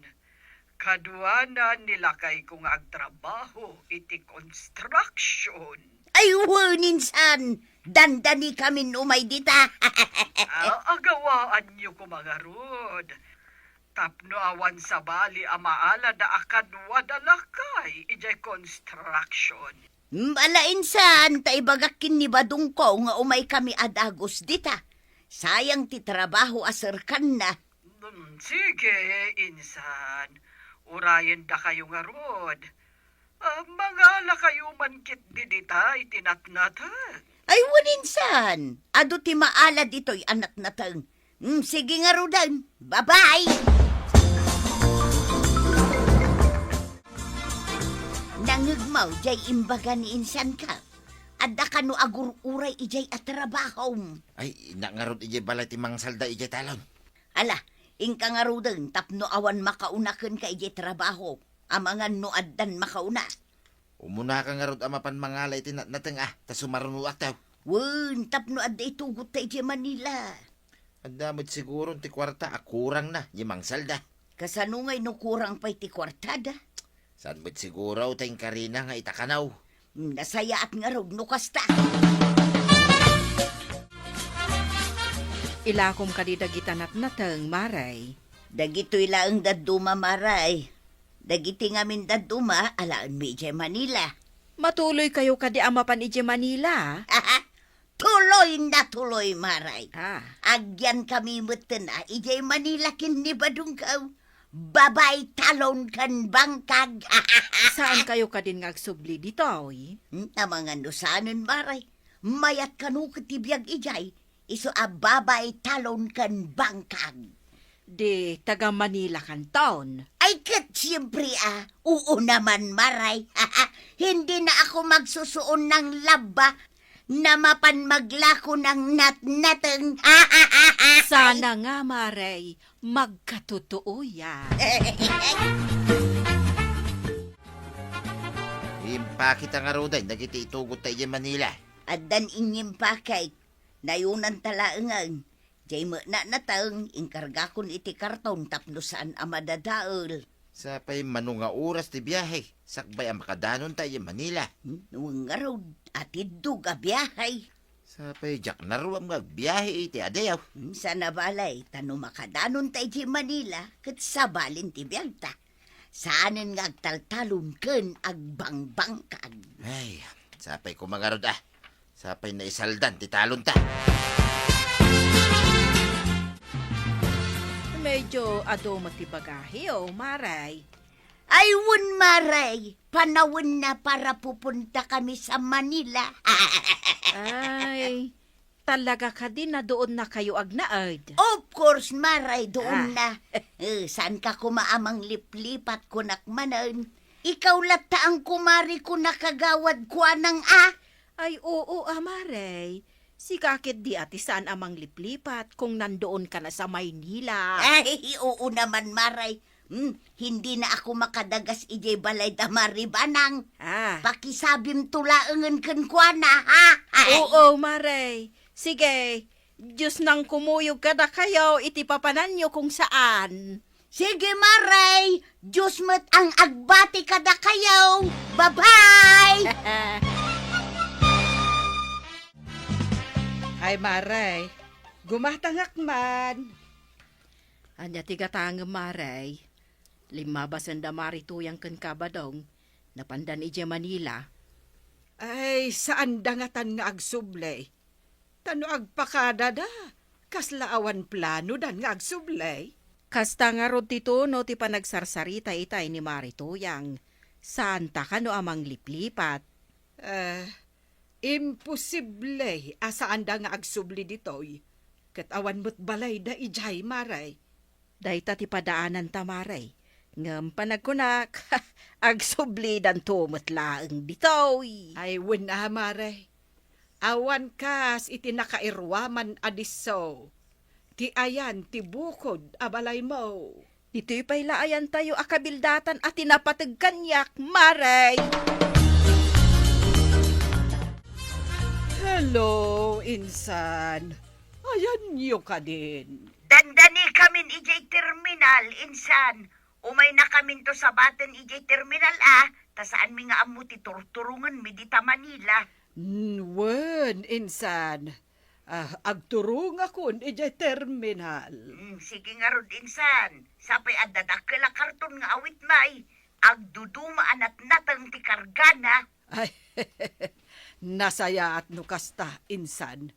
Kaduana ni lakayko nga agtrabaho iti construction. Ay, wen, insan. Dandanikamin umay dita. Ah, agawaanyo koma ngarud. Tapno awan sabali a maalada a kaduada lakay idiay construction. Mm, ala, insan, ta ibagak ken ni Badongko nga umay kami a dagus dita. Sayang ti trabaho a serkanna. Mm, sige, insan. Urayendakayo ngarud. Ah, mangala kayo man ketdi dita iti natnateng. Ay, wen, insan. Adu ti maala ditoy a natnateng. Mm, sige ngaruden. Bye-bye! Nangngegmo, jay imbaga ni insanka. Adda kano agur-uray idiay a trabahom. Ay, innak ngarud idiay balay ti mangsalda idiay talon. Ala, inka ngaruden tapno awan makauna kenka idiay trabaho. Amangan no addan makauna. Umunaka ngarud a mapan mangala iti natnateng, ah, ta sumarunoakto. Wen, tapno adda itugotta idiay Manila. Adda met siguron ti kuarta a kurangna, di mangsalda. Kasano ngay no kurang pay ti kuartada? Saan met siguro ta inkarina nga itakanaw? Nasayaat ngarud no kasta. Ilakom kadi dagita natnateng, Maray. Dagitoy laeng dadduma, Maray. Dagiti ngamin dadduma, alaenmi idiay Manila. Matuloykayo kadi a mapan idiay Manila? Tuloy na tuloy, Maray. Ah. Agyankami metten a idiay Manila ken ni Badongko. Babay, talon ken bangkag. Saankayo kadin nga agsubli ditoy? Hmm, amangan no saanen, Maray. Mayat kano ket ti biag idiay, isu a babay, talon ken bangkag. Di taga Manila kanton? Ay, ket siempre, ah. Oo naman, Maray. Hindi na ako magsusuon ng laba na mapan maglako ng natnateng. Sana nga, Maray, magkatotoo yan. Impakita ngaruden dagiti itugotta idiay Manila. Addan inyimpakek. Nayunanta laengen. Jay met natnateng, inkargakon iti karton tapno saan a madadael. Sapay mano nga oras ti biahe, sakbay a makadanonta idiay Manila. Hmm, wen ngarud, atiddog a biahe. Sapay diak naruam nga agbiahe iti adiaw. Hmm, sana balay, ta no makadanonta idiay Manila, ket sabalin ti biagta. Saanen nga agtaltalon ken agbangbangkag. Ay, sapay koma ngarud, ah. Sapay naisaldan ti talonta. Medyo adu met ti bagahiyo, Maray. Ay, wen, Maray. Panawenna para pupunta kami sa Manila. Ay, talaga kadi, duonnakayo agnaed? Of course, Maray, duonna. Ah. Eh, saanka koma a mangliplipat, kunak manen. Ikaw latta ang kumari ko na kagawad kuanang a. Ay, oo, a, Maray. Sika ketdi a ti saan a mangliplipat kung nanduon ka na sa Maynila. Ay, oo naman, Maray. Hmm, hindi na ako makadagas idiay balay da Maribanang. Ah. Pakisabim to laengen kenkuana, ha? Ay. Oo, Maray. Sige, Dios nang kumuyog kadakayo iti papananyo kung saan. Sige, Maray. Dios met ang agbati kadakayo. Bye-bye! Ay, Maray. Gumatangak man. Ania ti gatangem, Maray? Limmabasen da Mari Tuyang ken Kabadong. Napandan idiay Manila. Ay, saanda ngatan nga agsubli. Ta no agpakadada, kasla awan planodan nga agsubli. Kasta ngarud ti tono ti panagsarsarita itay ni Mari Tuyang. Saanta kano a mangliplipat? Eh, imposible a saanda nga agsubli ditoy. Ket awan met balayda idiay, Maray. Dayta ti padaananta, Maray. Ngem panagkunak, agsublidanto met laeng ditoy. Ay, wen a, Maray. Awan kas iti nakairuaman a disso. Ti ayan ti bukod a balaymo. Ditoy pay la ayantayo a kabildatan a ti napateg kaniak, Maray. Hello, insan. Ayanyo kadin? Dandanikamin idiay terminal, insan. Umaynakaminto sabaten idiay terminal, a, ta saanmi nga ammo ti turturongenmi dita Manila. Mm, wen, insan. Ah, agturongakon idiay terminal. Mm, sige ngarud, insan. Sapay adda dakkel a karton nga awitmi. Agduduma a natnateng ti kargana. Ay, nasayaat no kasta, insan.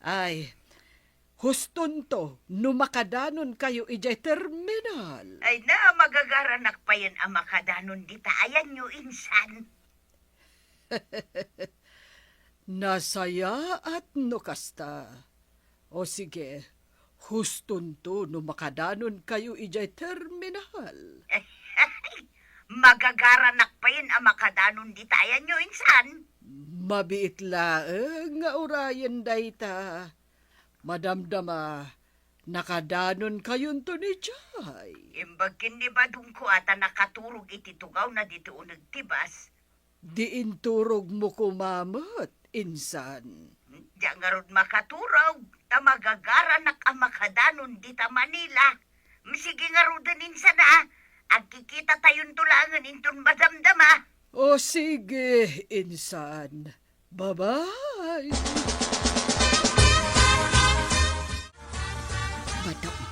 Ay, hustonto no makadanonkayo idiay terminal. Ay na, magagaranak payen a makadanon dita ayanyo, insan. Nasayaat no kasta. O sige, hustonto no makadanonkayo idiay terminal. Magagaranak payen a makadanon dita ayanyo, insan. Mabiit laeng nga urayen dayta. Madamdama, nakadanonkayon idiay. Imbag ken ni Badongko a ta nakaturog iti tugawna ditoy uneg ti bus. Di inturogmo koma met, insan. Diak ngarud makaturog, ta magagaranak a makadanon dita Manila. Sige ngaruden, insan, a. Agkikitatayon to laengen inton madamdama. O sige, insan. Bye-bye. Badong,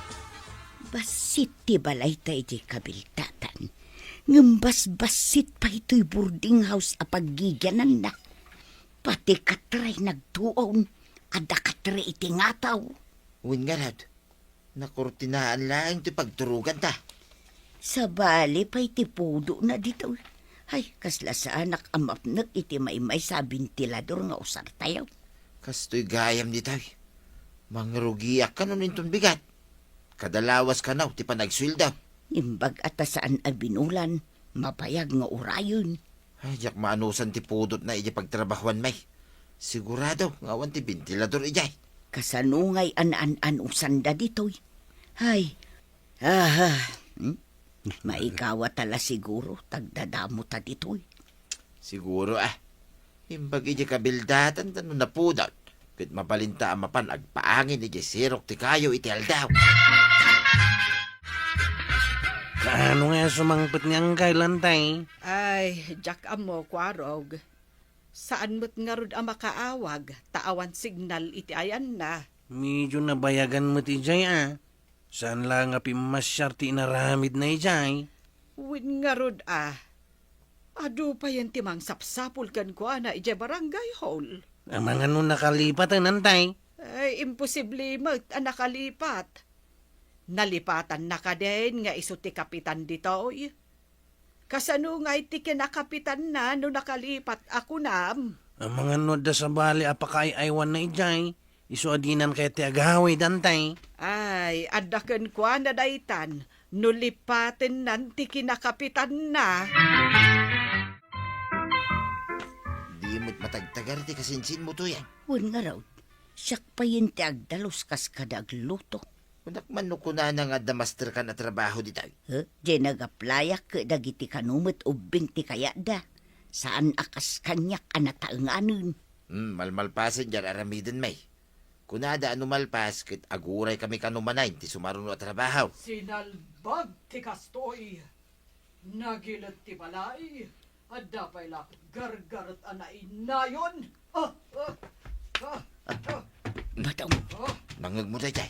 bassit ti balayta idiay kabildatan. Ngem basbassit pay toy boarding house a paggigiananna. Pati katray nagtuon, adda katray iti ngataw. Wen ngarud, nakurtinaan laeng ti pagturoganta. Sabali pay ti pudotna ditoy. Ay, kasla saanak a mapnek iti maymaysa a bentilador nga usartayo. Kastoy gayam ditoy. Mangrugiak kano inton bigat. Kada lawas kano ti panagsueldo. Imbag a ta saan a binulan, mapayag nga urayen. Ay, diak maanusan ti pudotna iti pagtrabahuanmi. Sigurado nga awan ti bentilador idiay. Kasano ngay a naan-anusanda ditoy? Ay, aha, hmm? Maikawat a la siguro, ta agdadamota ditoy. Siguro, a. Imbag idiay kabildatanta no napudot, ket mabalinta a mapan agpaangin idiay sirok ti kayo iti aldaw. Kaano nga sumangpet nga angkay, Lantay? Ay, diak ammo, Kuarog. Saan met ngarud a makaawag, ta awan signal iti ayanna. Medyo nabayagan met idiay, a. Saan la nga pimmasiar ti inaramidna idiay? Wen ngarud, a. Adu payen ti mangsapsapul kenkuana idiay barangay hall. Amangan no nakalipaten, Lantay? Ay, imposible met a nakalipat. Nalipatanna kadin nga isu ti kapitan ditoy? Kasano ngay ti kinakapitanna no nakalipat a kunam? Amangan no adda sabali a pakaay-aywanna idiay, isu a dinan kayat ti agawid, antay. Ay, adda kenkuana daytan, no lipatennan ti kinakapitanna. Di met matagtagar ti kasinsinmo, Tuyang. Wen ngarud, siak payen ti agdalus kas kada agluto. Kunak man no kunana nga adda masterkan a trabaho ditoy. He? Diay nag-applyak ket dagiti kano met ubbing ti kayatda. Saan a kas kaniak a nataenganen. Hmm, malmalpasen diay ar-aramidenmi. Kunada a no malpas ket aguray kami kano manen ti sumaruno a trabaho. Sinalbag ti kastoy. Nagilet ti balay. Adda pay la gargaret a nainayon. Ah, ah, ah, ah. Batang. Ah. Nangngegmo daydiay?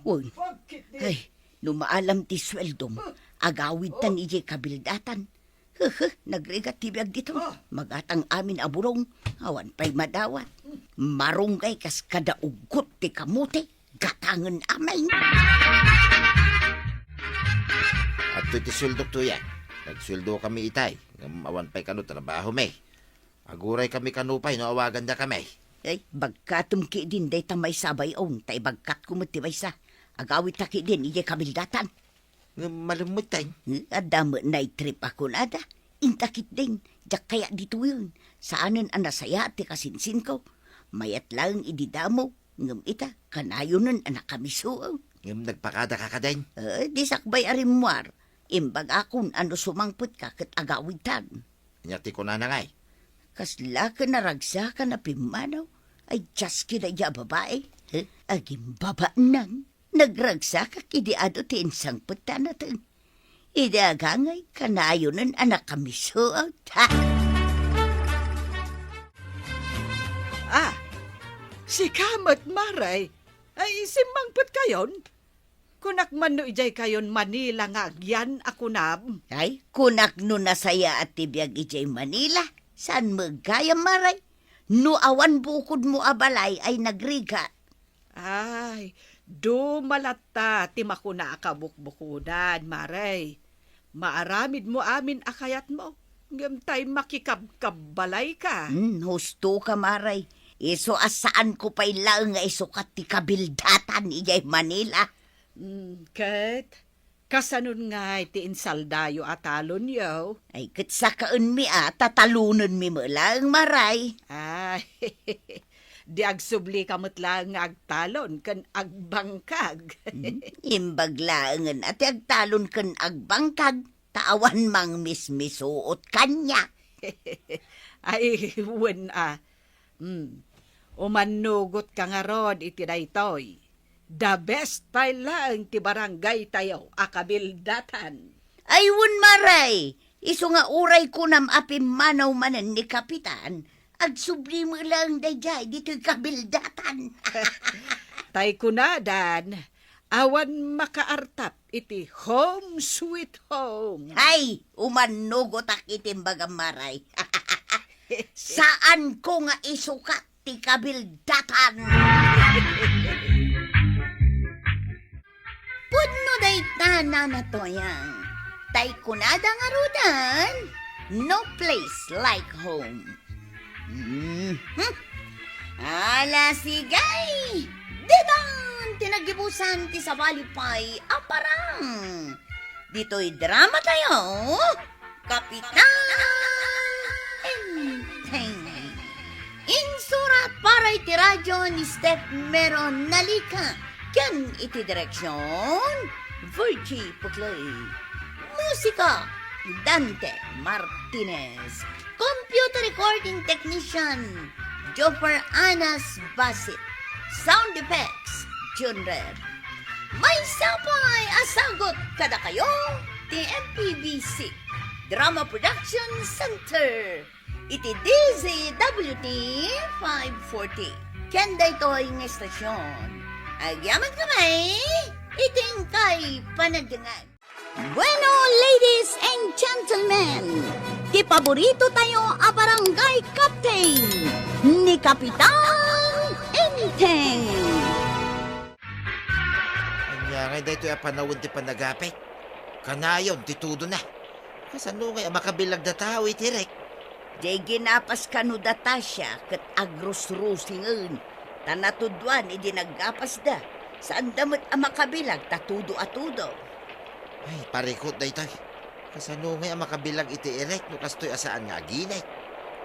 Wen. Sinalbag ketdi. Ay, no maalam ti sueldom, agawidtan idiay kabildatan. Hehe, nagrigat ti biag ditoy. Ah. Magatang amin a burong, awan pay madawat. Marunggay kas kada uggot ti kamote. Gatangen amin. Adtoy ti sueldok, Tuyang. Nagsueldokami itay, ngem awan pay kano trabahomi. Aguray kami kano pay no awagandakami. Ay, bagkatem ketdin dayta maysa a bay-on, ta ibagkatko met ti maysa. Agawidta ketdin idiay kabildatan. Ngem malem metten. Eh, adda met night trip a kunada. Inta ketdin, diak kayat ditoyen. Saanen a nasayaat ti kasinsinko. Mayat laeng idi damo, ngem ita, kanayonen a nakamisoen. Ngem nagpakadaka kadin? Eh, di sakbay a rimmuar. Imbagakon a no sumangpetka ket agawidtan. Ania ti kunana ngay? Kasla ket naragsakan a pimmanaw. Ay, diaskeda a babai. Eh, agimbabaanang. Nagragsakak idi adu ti insangpet ta nateng. Idi agangay, kanayonen a nakamisoet. Ha? Ah, sika met, Maray. Ay, simmangpetkayon? Kunak man no idiaykayon Manila nga agyan a kunam? Ay, kunak no nasayaat ti biag idiay Manila. Saan met gayam, Maray? No awan bukodmo a balay ay nagrigat. Ay, duma latta ti makuna a kabukbukodan, Maray. Maaramidmo amin a kayatmo, ngem tay makikabkabbalayka. Hmm, hustoka, Maray. Isu a saanko pay laeng nga isukat ti kabildatan idiay Manila. Hmm, ket, kasanon ngay ti insaldayo a talonyo? Ay, ket sakaenmi a, ta talonenmi met laeng, Maray. Ay, di agsublika met laeng nga agtalon ken agbangkag. Hmm, imbag laengen a ti agtalon ken agbangkag, ta awan mangmismisuot kaniak. Ay, wen a. Hmm. Umannugotka ngarud iti daytoy. The best pay laeng ti barangaytayo a kabildatan. Ay, wen, Maray! Isu nga uray kunam a pimmanaw manen ni Kapitan, agsubli met laeng daydiay ditoy kabildatan. Tay kunadan, awan makaartap iti home sweet home. Ay, umannugotak iti imbagam, Maray. Saanko nga isukat ti kabildatan. Pudno dayta, Nana Toyang. Tay kunada ngaruden, no place like home. Mhm. Ala, sige! Ditan ti naggibusan ti sabali pay a parang. Ditoy drama tayo, Kapitan Enteng. Insurat para iti radyo ni Steph Mero Nalica ken iti direksyon, Virgie Puclay. Musika, Dante Martinez. Computer recording technician, Joffer Anas Basit. Sound effects, Jun Red. Maysa pay a sagut kadakayo ti M P B C Drama Production Center iti D Z W T five forty. Ken daytoy nga estasyon, agyamankami iti inkay panagdengngeg. Bueno, ladies and gentlemen, ti paborito tayo a barangay captain, ni Kapitan Enteng. Ania Ay, daytoy a panawen ti panagapit. Kanayon ti tudona. Kasano ngay a makabilagda tao iti rek? Jay ginapas kano da Tasha ket agrusrusingen, ta natudoan idi naggapasda. Saanda met a makabilag ta tudo a tudo. Ay, parikot daytoy. Kasano ngay a makabilag iti irek no kastoy a saan nga aginit?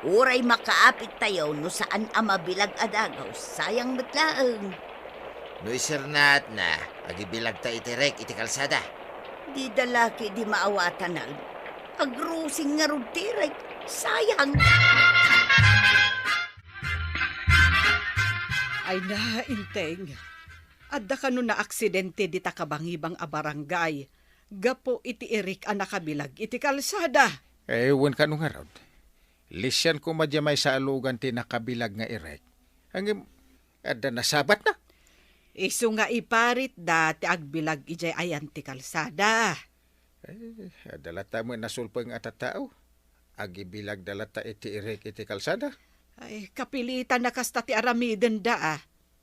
Uray makaapit tayo no saan a mabilag a dagaw, sayang met laeng. No isernatna, agibilagta iti rek iti kalsada. Dida la ketdi maawatanan. Agrusing ngarud ti rek. Sayang. Ay na, Inteng. Adda kano naaksidente dita kabangibang a barangay gapu iti irek a nakabilag iti kalsada. Eh, wen kano ngarud. Lisian koma diay maysa a lugan ti nakabilag nga irek. Ngem, adda nasabatna. Isu nga iparitda ti agbilag idiay ayan ti kalsada. Eh, adda latta met nasulpeng a tattao. Agibilagda latta iti irek iti kalsada. Ay, kapilitan na kasta ti aramidenda, a.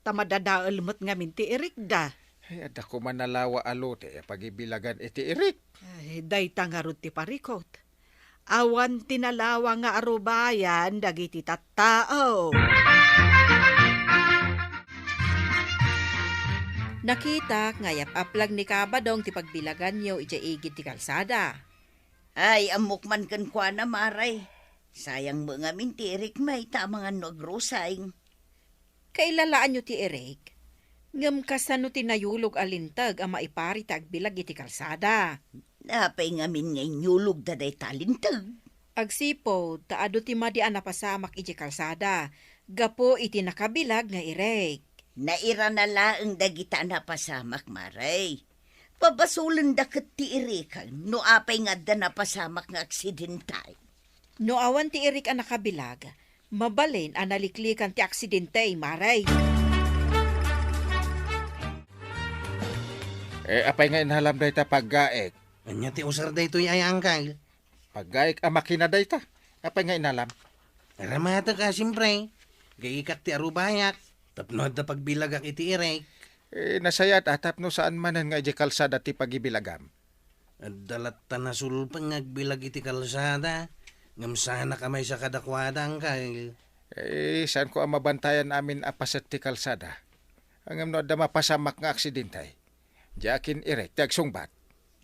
Ta madadael met ngamin ti irekda. Ay, adda koma nalawa a lote a pagibilagan iti irek. Ay, dayta ngarud ti parikot. Awan ti nalawa nga arubayan dagiti tattao. Nakitak nga yap-aplag ni Kabadong ti pagbilaganyo idiay igid ti kalsada. Ay, ammok man kenkuana, Maray. Sayang met ngamin ti irek, may, ta amangan no agrusing. Kailalaanyo ti irek, ngem kasano ti nayulog a linteg a maiparit ti agbilag iti kalsada? Apay ngamin nga inyulogda dayta a linteg? Agsipud ta adu ti madi a napasamak idiay kalsada gapu iti nakabilag nga irek. Nairana laeng dagita a napasamak, Maray. Pabasolenda ket ti irek no apay nga adda napasamak nga aksidente. No awan ti irek a nakabilag, mabalin a naliklikan ti aksidente, Maray. Eh, apay nga inalam dayta paggaek? Ania ti usar daytoy ay, Angkal? Paggaek a makina dayta. Apay nga inalam? Aramatek a, siempre. Gaikak ti arubayak. Tapno adda pagbilagak iti irek. Eh, nasayaat a tapno saan manen nga idiay kalsada ti pagibilagam. Adda latta nasulpeng nga agbilag iti kalsada, ngem saanak a maysa kadakuada, Angkal. Eh, saanko a mabantayan amin a paset ti kalsada. Ngem no adda mapasamak nga aksidente, diak kin irek ti agsungbat.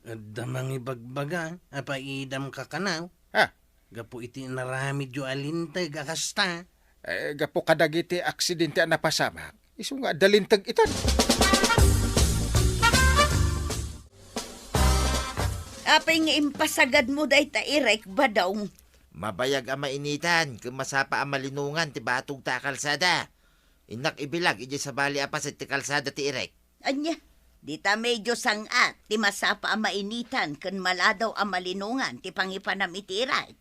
Adda mangibagbaga a paidam kakanaw. Ha? Gapu iti inaramidyo a linteg a kasta. Eh, gapu kadagiti aksidente a napasamak, isu nga adda linteg itan. Apay nga impasagadmo dayta irek, Badong? Mabayag a mainitan ken masapa a malinongan ti batogta a kalsada. Innak ibilag idiay sabali a paset ti kalsada ti irek. Ania, dita medio sang-at ti masapa a mainitan ken maladaw a malinongan ti pangipanam iti irek.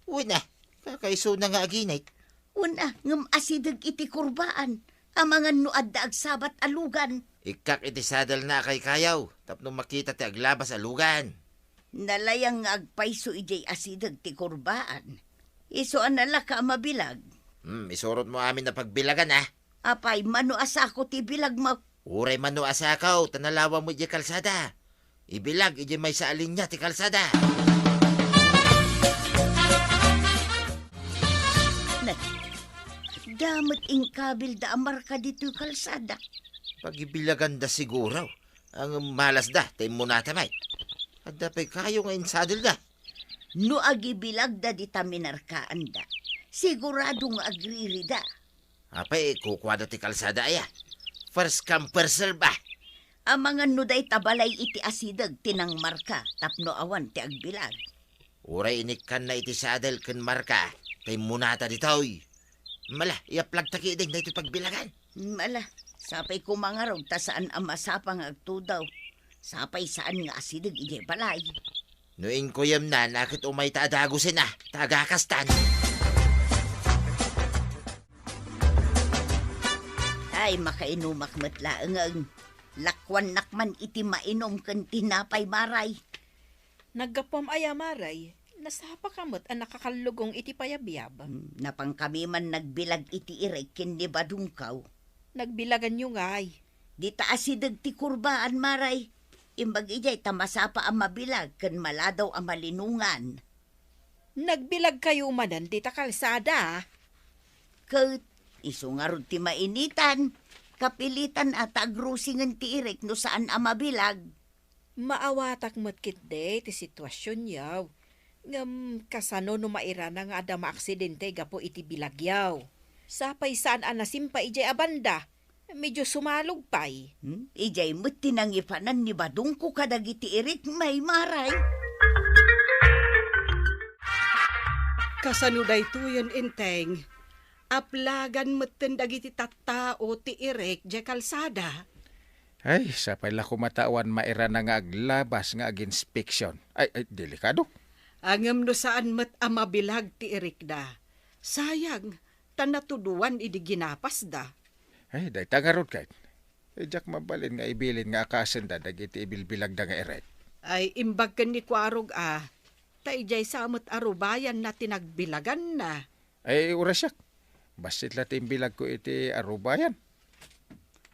Wen a, kakaisuna nga aginit. Wen a, ngem asideg iti kurbaan, amangan no adda agsabat a lugan. Ikkak iti sadelna a kaykayaw, tapno makita ti aglabas a lugan. Nalayang nga agpayso idiay asideg ti kurbaan. Isu a nalaka a mabilag. Hmm, isurotmo amin a pagbilagan, a. Apay, mano a sako ti bilagmo? Uray mano a sako, ta nalawam idiay kalsada. Ibilag idiay maysa a linia ti kalsada. Nay, adda met inkabilda a marka ditoy kalsada. Pagibilaganda siguro. Ang malasda, ta immunata met. Adda pay kayo nga insadelda. No agibilagda dita minarkaanda, sigurado nga agririda. Apay, kukuada ti kalsada aya. First come, first serve, ah. Amangan no dayta balay iti asideg ti nangmarka tapno awan ti agbilag. Uray inikkanna iti sadel ken marka, ta immunata ditoy. Mala, iaplagta ketdin daytoy pagbilagan. Mala, sapay koma ngarud ta saan a masapa nga agtudaw. Sapay saan nga asideg idiay balay. No inkuyemna, naket umayta a dagusen a, ta agakastan. Ay, makainumak met laeng. Lakuannak man iti mainum ken tinapay, Maray. Naggapuam aya, Maray? Nasapaka met a nakakallugong iti payabyab. Hmm, napankami man nagbilag iti irek ken ni Badongko. Nagbilaganyo ngay? Dita asideg ti kurbaan, Maray. Imbag idiay ta masapa a mabilag ken maladaw a malinongan. Nagbilagkayo manen dita kalsada? Ket isu ngarud ti mainitan, kapilitan a ta agrusingen ti irik no saan a mabilag. Maawatak met ketdi ti situasionyo. Ngem kasano no mairana nga adda maaksidente gapu iti bilagyo? Sapay saan a nasimpa idiay a banda. Medyo sumalog pay. Hmm? Idiay met ti nangipanan ni Badongko kadagiti irik, May Maray. Kasano daytoyen, Enteng? Aplagan metten dagiti tattao ti irik diay kalsada. Ay, sapay la koma ta awan mairana nga aglabas nga aginspeksion. Ay, ay, delikado. Ngem no saan met a mabilag ti irikda. Sayang, ta natuduan idi ginapasda. Ay, dayta ngarud ket. Diak mabalin nga ibilin nga akasenda dagiti ibilbilagda nga irik. Ay, imbag ken ni Kuarog a, ta idiay sa met a rubayanna ti nagbilaganna. Ay, uray siak. Bassit la ti imbilagko iti arubayan.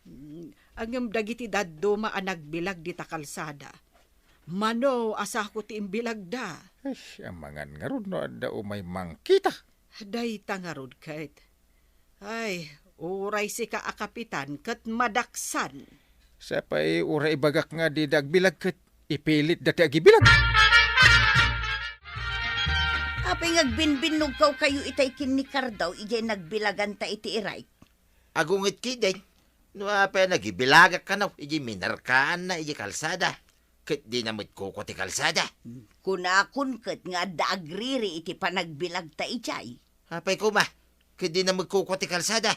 Mm, ngem dagiti dadduma a nagbilag dita kalsada. Mano a sako ti imbilagda. Ay, amangan ngarud no adda umay mangkita. Dayta ngarud ket. Ay, uray sika a kapitan ket madaksan. Sapay uray ibagak nga dida agbilag ket ipilitda ti agibilag. Apay nga agbinbinnogkaw kayo itay ken ni Kardaw idiay nagbilaganta iti irik? Agunget ketdin, no apay a nagibilagak kano idiay minarkaanna idiay kalsada, ket dina met kukua ti kalsada. Kunakon ket nga adda agriri iti panagbilagta idiay. Apay koma, ket dina met kukua ti kalsada.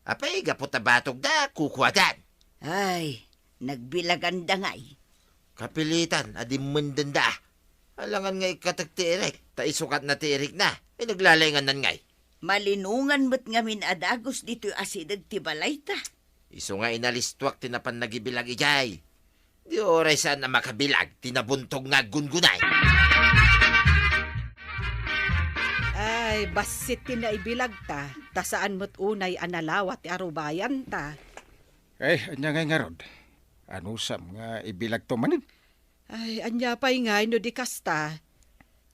Apay, gapu ta batogda, kukuadan. Ay, nagbilaganda ngay. Kapilitan a dimmendenda. Alangan nga ikkatek ti irik, ta isukatna ti irikna. Ay, naglalaingannan ngay. Malinongan met ngamin a dagus ditoy asideg ti balayta. Isu nga inalistuak ti napan nagibilag idiay. Di uray saan a makabilag ti nabuntog nga aggungunay. Ay, bassit ti naibilagta, ta saan met unay a nalawa ti arubayanta. Ay, ania ngay ngarud? Anusam nga ibilagto manen? Ay, ania pay ngay no di kasta?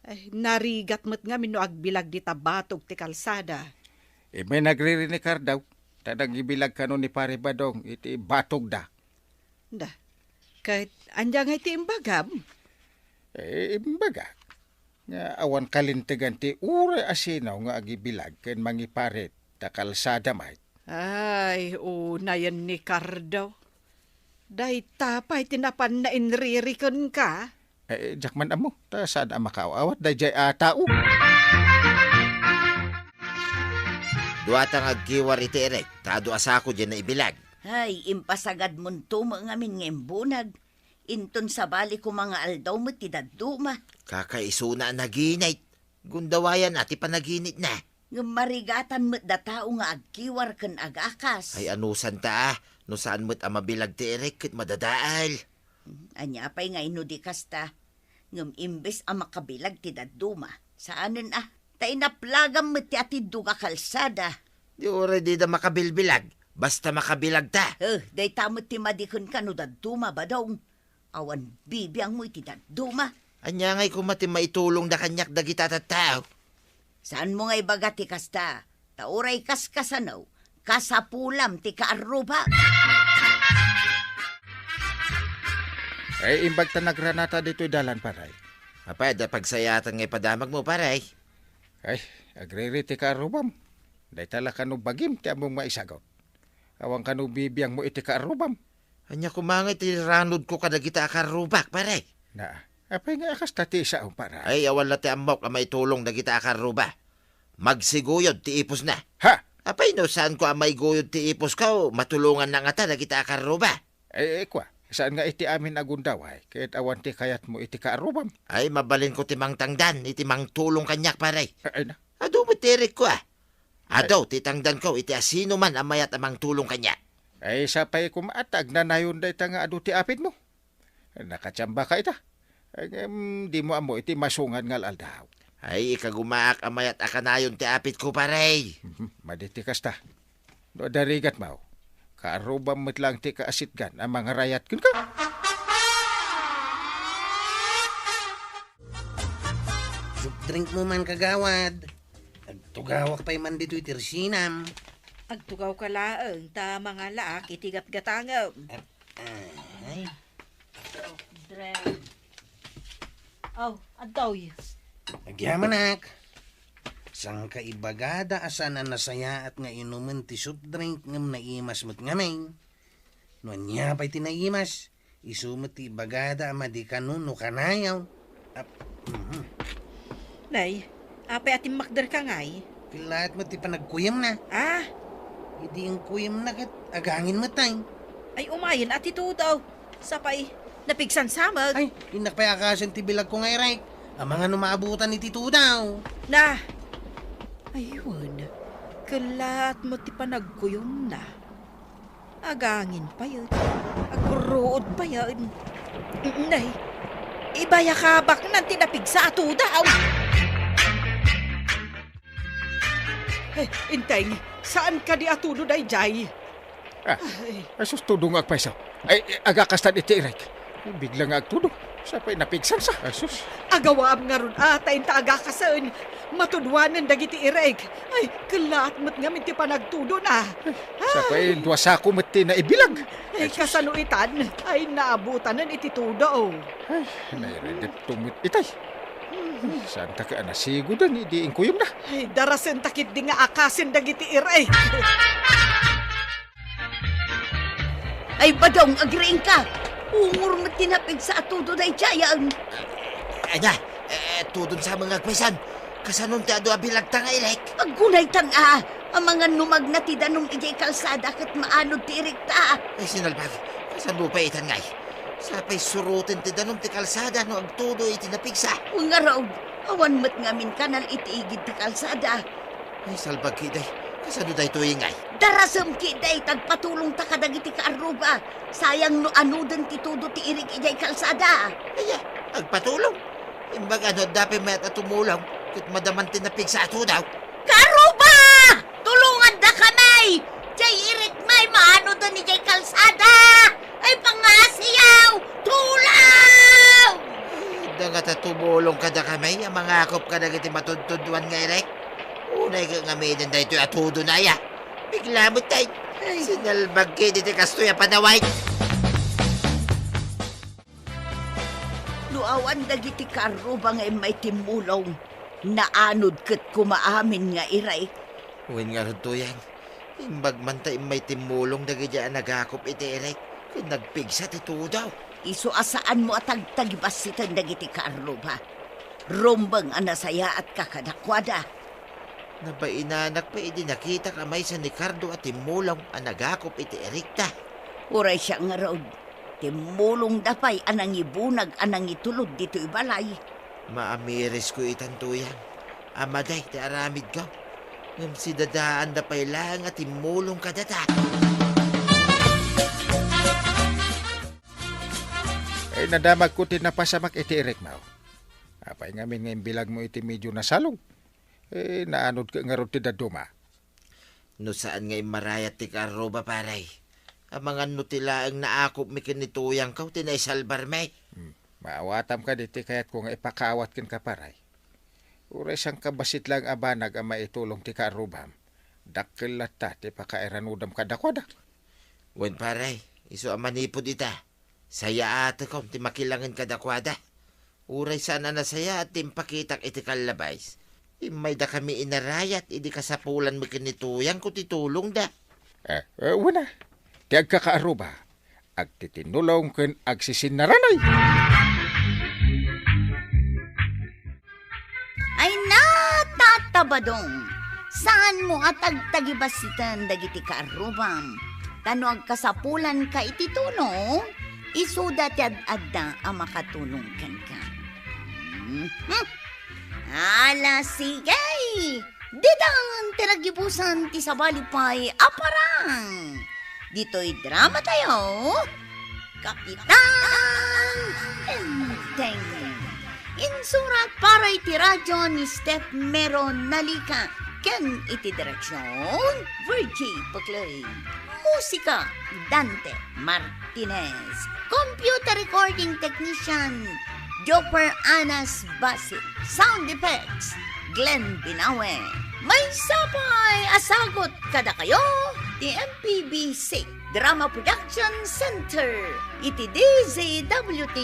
Ay, narigat met ngamin no agbilag dita batog ti kalsada. Immay nagriri ni Kardaw, ta nagibilag kano ni Pare Badong iti batogda. Da, ket ania ngay ti imbagam? Eh, imbagak nga awan kalintegan ti uray a sino nga agibilag ken mangiparit ta kalsada met. Ay, unayen ni Kardaw. Dayta pay ti napan nainriri kenka. Eh, diak man ammo, ta saan a makaaw-awat daydiay a tao. Duata nga agkiwar iti irik, ta adu a sako diay naibilag. Ay, impasagadmonto met ngamin nga imbunag. Inton sabali koma nga aldaw met ti dadduma. Kakaisuna a naginit. Gundawayan a ti panaginitna. Ngem marigatan met da tao nga agkiwar ken agakas. Ay, anusanta a, no saan met a mabilag ti irik ket madadael. Ania pay nga inno di kasta? Ngem imbes a makabilag ti dadduma, saanen a, ta inaplagam met ti atiddog a kalsada. Di uray dida makabilbilag, basta makabilagta. Eh, dayta met ti madi kenka no dadduma, Badong. Awan bibiangmo iti dadduma. Ania ngay koma ti maitulongda kaniak dagita a tattao? Saanmo nga ibaga ti kasta, ta uray kaskasano, kasapulam ti kaarrubak. Ay, imbag ta nagranata ditoy dalan, pare. Apay, adda pagsayaatan nga ipadamagmo, pare? Ay, agriri ti kaarrubam. Dayta la kano bagim ti ammom nga isagut. Awan kano bibiangmo iti kaarrubam. Ania koma nga iti ranudko kadagita a kaarrubak, pare? Na, apay nga kasta ti isaom, pare? Ay, awan la ti ammok a maitulong dagita a kaarruba. Magsiguyod ti ipusna. Ha? Apay no saanko a maiguyod ti ipusko, matulonganna ngata dagita a kaarruba? Eh, eh, kua, saan nga iti amin a gundaway, ket awan ti kayatmo iti kaarrubam? Ay, mabalinko ti mangtangdan iti mangtulong kaniak, pare. Ay, ay na. Adu met ti irikko, a. Adu ti tangdanko iti asinoman a mayat a mangtulong kaniak. Ay, sapay koma ta agnanayon dayta nga adu ti apitmo. Nakatiamba ka ita. Ngem dimo ammo iti masungad nga al-aldaw. Ay, ikagumaak a mayat a kanayon ti apitko, pare. Mhm, madi ti kasta. No adda rigatmo, kaarrubam met laeng ti kaasitgan a mangarayat kenka. Drinkmo man, kagawad. Agtugawak pay man ditoy tersinam. Agtugawka laeng ta mangalaak iti gatgatangem. At, ay. Soft drink. Aw, adtoy. Agyamanak. Sangka ibagada a saan a nasayaat nga inumen ti soft drink ngem naimas met ngamin. No ania pay ti naimas, isu met ti ibagada a madi kano no kanayo. Ap-, mhm. Nay, apay a timmakderka ngay? Kellaat met ti panagkuyemna. Ah? Idi inkuyemna ket agangin met ay. Ay, umayen a ti Tudo. Sapay, napigsansa met. Ay, innak pay akasen ti bilagko nga irek. Amangan no maabutan iti Tudo. Na. Ay, wen. Kellaat met ti panagkuyemna. Agangin pay, eh. Agruod pay, eh. Nay, ibayakabaknan ti napigsa a Tudo. Eh, Inteng, saan kadi a Tudo daydiay? Ah, ay. Ay, sus, Tudo nga agpayso. Ay, agakastan iti irek. Bigla nga agtudo. Sapay napigsansa. Ay, sus. Agawaam ngarud a, ta inta agakasen. Matudoanen dagiti irek. Ay, kellaat met ngamin ti panagtudona. Ay, sapay dua sako met ti naibilag. Ay, ay, sus. Kasano itan? Ay, naabutanen iti Tudo. Ay, nairedetto met itay. Saanta ka a nasigoden idi inkuyemna? Ay, darasenta ketdi nga akasen dagiti irek. Ay, Badong, agriingka! Ungor met ti napigsa a Tudo daydiayen. Ania, eh, Tudon sa mga agpaysan. Kasanon ti adu a bilagta nga irek? Aggunaytan a, amangan no magna ti danum idiay kalsada ket maanod ti irekta. Ay, sinalbag. Kasano pay itan ngay? Sapay suroten ti danum ti kalsada no agtudo iti napigsa. Ngarud, awan met ngamin kanal iti igid ti kalsada. Ay, salbag ketdi. Kasano daytoy ngay? Darasem ketdi, ta agpatulongta kadagiti kaarruba. Sayang no anoden ti tudo ti irek idiay kalsada. Aya, agpatulong? Imbag ano, adda pay mayat a tumulong, ket madaman ti napigsa a tudo. Kaarruba! Tulongandakami! Diay irekmi maanoden idiay kalsada! Ay, pangngasiaw! Tulong! Ay, adda ngata tumulong kadakami a mangakop kadagiti matudtuduan nga irek? Unay ket ngaminen daytoy a tudona aya. Bigla met tay. Ay. Sinalbag ketdi ti kastoy a panaway. No awan dagiti kaarruba nga immay timmulong, naanod ket koma amin nga irek. Wen ngarud, Tuyang, imbag man ta immay timmulong dagiti a nagakop iti irek ken nagpigsa ti tudo. Isu a saanmo a tagtagibassiten dagiti kaarruba. Rumbeng a nasayaatka kadakuada. Nabainanak pay idi nakitak a maysa ni Cardo a timmulong a nagakop iti irekta. Uray siak ngarud, timmulongda pay a nangibunag a nangitulod ditoy balay. Maamirisko itan, Tuyang. Amadi ti aramidko. Ngem sidadaanda pay laeng a timmulong kadata. Ay, nadamagko ti napasamak iti irekmo. Apay ngamin nga imbilagmo iti medio nasalog? Eh, naanod ket ngarud ti dadduma? No saan nga immarayat ti kaarruba, pare, amangan no ti laeng naakopmi ken ni Tuyangko ti naisalbarmi. Hmm. Maawatam kadi ti kayatko nga ipakaawat kenka, pare. Uray sangkabassit laeng a banag a maitulong ti kaarrubam, dakkel latta ti pakairanudam kadakuada. Wen, pare, isu a manipud ita, sayaatekon ti makilangen kadakuada. Uray saan a nasayaat ti impakitak iti kallabais, immaydakami inarayat idi kasapulanmi ken ni Tuyangko ti tulongda. Eh, eh, wen a, ti agkakaarruba, agtitinulong ken agsisinnaranay. Ay, natatabadong! Saanmo a tagtagibassiten dagiti kaarrubam. Ta no agkasapulanka iti tulong, isuda ti ad-adda a makatulong kenka. Mhm. Ala, sige! Ditan ti naggibusan ti sabali pay a parang. Ditoy drama tayo, Kapitan Enteng. Insurat para iti radyo ni Steph Mero Nalica ken iti direksyon, Virgie Paclay. Musika, Dante Martinez. Computer recording technician, Joker Anas Basit. Sound effects, Glenn Binawe. Maysa pay a sagut kadakayo ti M P B C Drama Production Center iti D Z W T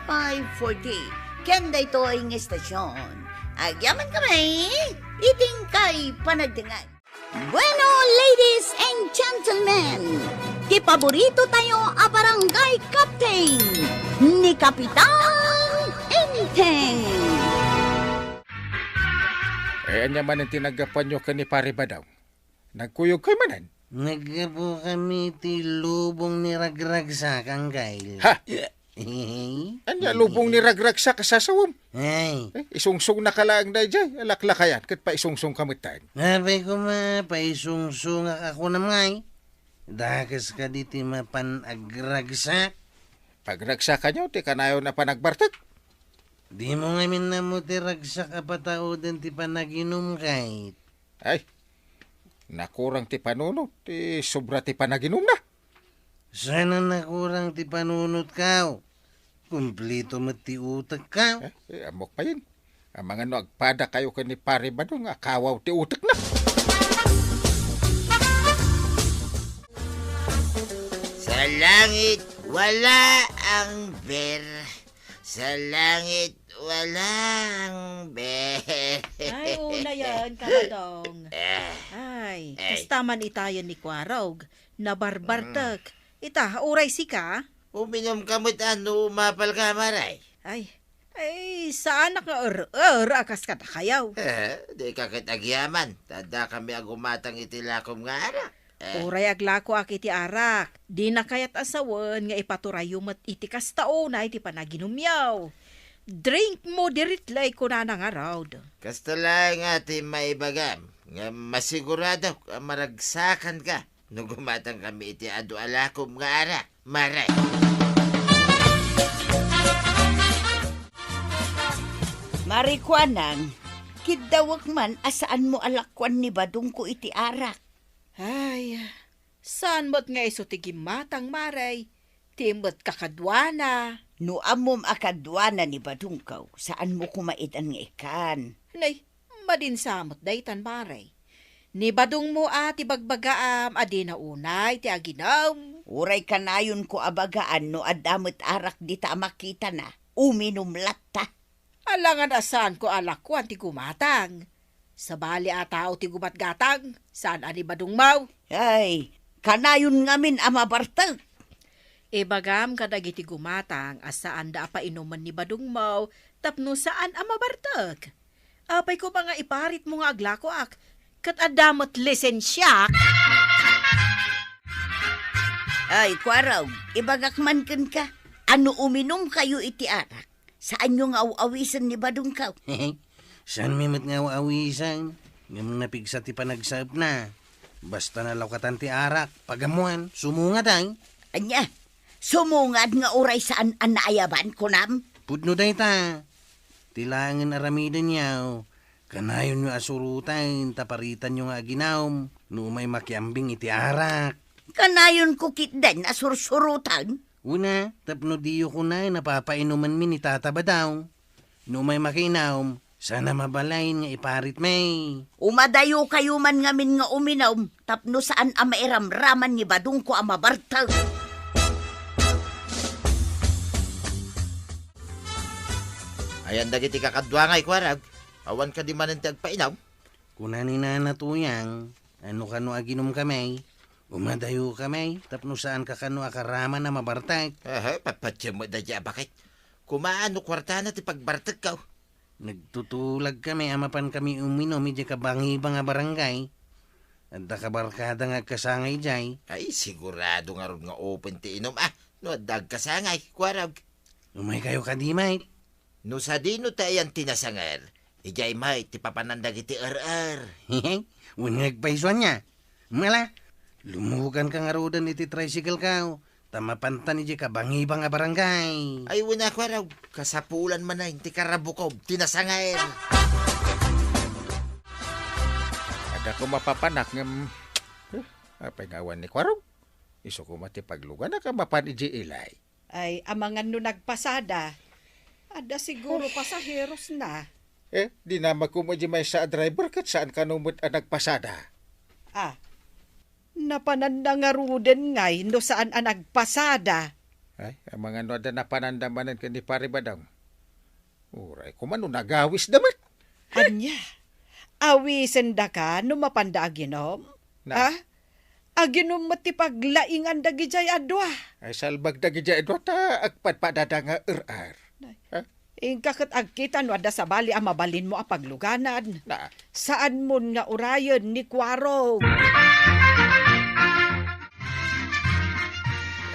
five forty. Ken daytoy nga estasion, agyaman kami iti inkay panagdengngeg. Bueno, ladies and gentlemen, ti paborito tayo a barangay captain, ni Kapitan Enteng. Eh, ania manen ti naggapuanyo ken ni Pare Badong? Nagkuyogkayo manen? Naggapu kami ti lubong ni Ragragsak, Angkel. Ha? Ania lubong ni Ragragsak a sasawem? Ay. Eh, isungsungnaka laeng daydiay a laklakayan, ket paisungsongka metten. Apay koma, paisungsongak a kunam ngay. Dakes kadi ti mapan agragsak? Pagragsakanyo ti kanayon a panagbartek. Dimo ngamin ammo ti ragsak a patauden ti panaginum, kay. Ay, nakurang ti panunot, ti sobra ti panaginumna. Saan a nakurang ti panunotkaw? Kumplito met ti utekkaw. Eh, eh, ammok payen. Amangan no agpadakayo ken ni Pare Badong, akawaw ti utekna. Sa langit, wala ang ber. Sa langit, wala ang ber. Ay, una yan, Kamadong. Eh. Ay, eh. Kasta man itayan ni Kwarog, nabarbartek. Mm. Ita, uray sika? Uminumka met a no umapalka, Mare. Ay, ay, saanak nga er-er a kas kadakayaw. Eh, dika ket agyaman, ta addakami a gumatang iti lakom nga arak. Eh. Uray aglakoak iti arak, dina kayat a sawen nga ipaturayyo met iti kasta unay ti panaginumyo. Drink moderately, kunana ngarud. Kasta laeng nga ti maibagam, nga masiguradok a maragsakanka no gumatangkami iti adu a lakom nga arak, Mare. Mare Kuanang, kiddawek man a saanmo a lakuan ni Badongko iti arak. Ay, saan met nga isu ti gimmatang, Mare? Ti met kakaduana. No ammom a kaduana ni Badongko, saanmo koma itan nga ikkan. Nay, madin sa met daytan, Mare. Ni Badongmo a ti bagbagaam a dina unay ti aginum. Uray kanayonko a bagaan no adda met arak dita a makitana, uminum latta. Alangan a saanko a lakuan ti gumatang. Sabali a tao ti gumatgatang, saan a ni Badongmo. Ay, kanayon ngamin a mabartek. Ibagam kadagiti gumatang a saanda a painumen ni Badongmo tapno saan a mabartek. Apay koma nga iparitmo nga aglakoak, ket adda met lisensiak? Ay, Kuarog, ibagak man kenka, a no uminumkayo iti arak, saanyo nga aw-awisen ni Badongko? Saanmi met nga aw-awisen, ngem napigsa ti panagsaepna. Basta nalukatan ti arak, pagammoan, sumungad ay. Ania? Sumungad nga uray saan a naayaban, kunam? Pudno dayta. Ti laengen aramidenyo, kanayonyo a suroten ta paritanyo nga aginum no umay makiambing iti arak. Kanayonko ketdin a sursuroten? Wen a, tapno diyo kunaen a papainumenmi ni Tata Badong. No umay makiinum, saan a mabalin nga iparitmi. Umadayokayo man ngamin nga uminum tapno saan a mairamraman ni Badongko a mabartek. Ayan dagiti kakadua ngay, Kuarog. Awan kadi manen ti agpainum? Kuna ni Nana Tuyang, a no kano aginumkami, umadayokami tapno saanka kano a karaman a mabartek. Aha, patpatiem met daydiay a baket. Koma no kuartana ti pagbartekko. Nagtutulagkami a mapankami uminum idiay kabangibang a barangay. Adda kabarkada nga agkasangay idiay. Ay, sigurado ngarud nga open ti inum, ah, no adda agkasangay, Kuarog. Umaykayo kadi, Mike. No sadino ti ayan ti nasanger, idiay met ti papanan dagiti er-er. Wen nga agpayso ania? Mala, lumuganka ngaruden iti tricycle-ko, ta mapantan idiay kabangibang a barangay. Ay, wen a, Kuarog, kasapulan manen ti karabukob ti nasanger. Adda ko mapapanak ngem, eh, apay nga awan ni Kuarog? Isu koma ti pagluganak a mapan idiay ilay. Ay, amangan no nagpasada. Adda siguro pasaheros na. Eh, dinamagko met di maysa a driver ket saan kano met a nagpasada. Ah, napananda ngaruden ngay no saan a nagpasada. Ay, amangan no adda napananda manen ken ni Pare Badong. Uray, koma no nagawis da met. Ania? Awisen daka no mapanda aginom? Na. Ah? Aginom met ti paglaingan dagijay a dua. Ay, salbag dagijay a dua ta agpadpadada nga er-er. Nay. Ha? Inka ket agkita no adda sabali a mabalinmo a pagluganan. Na. Saanmon nga urayen ni Kuarog.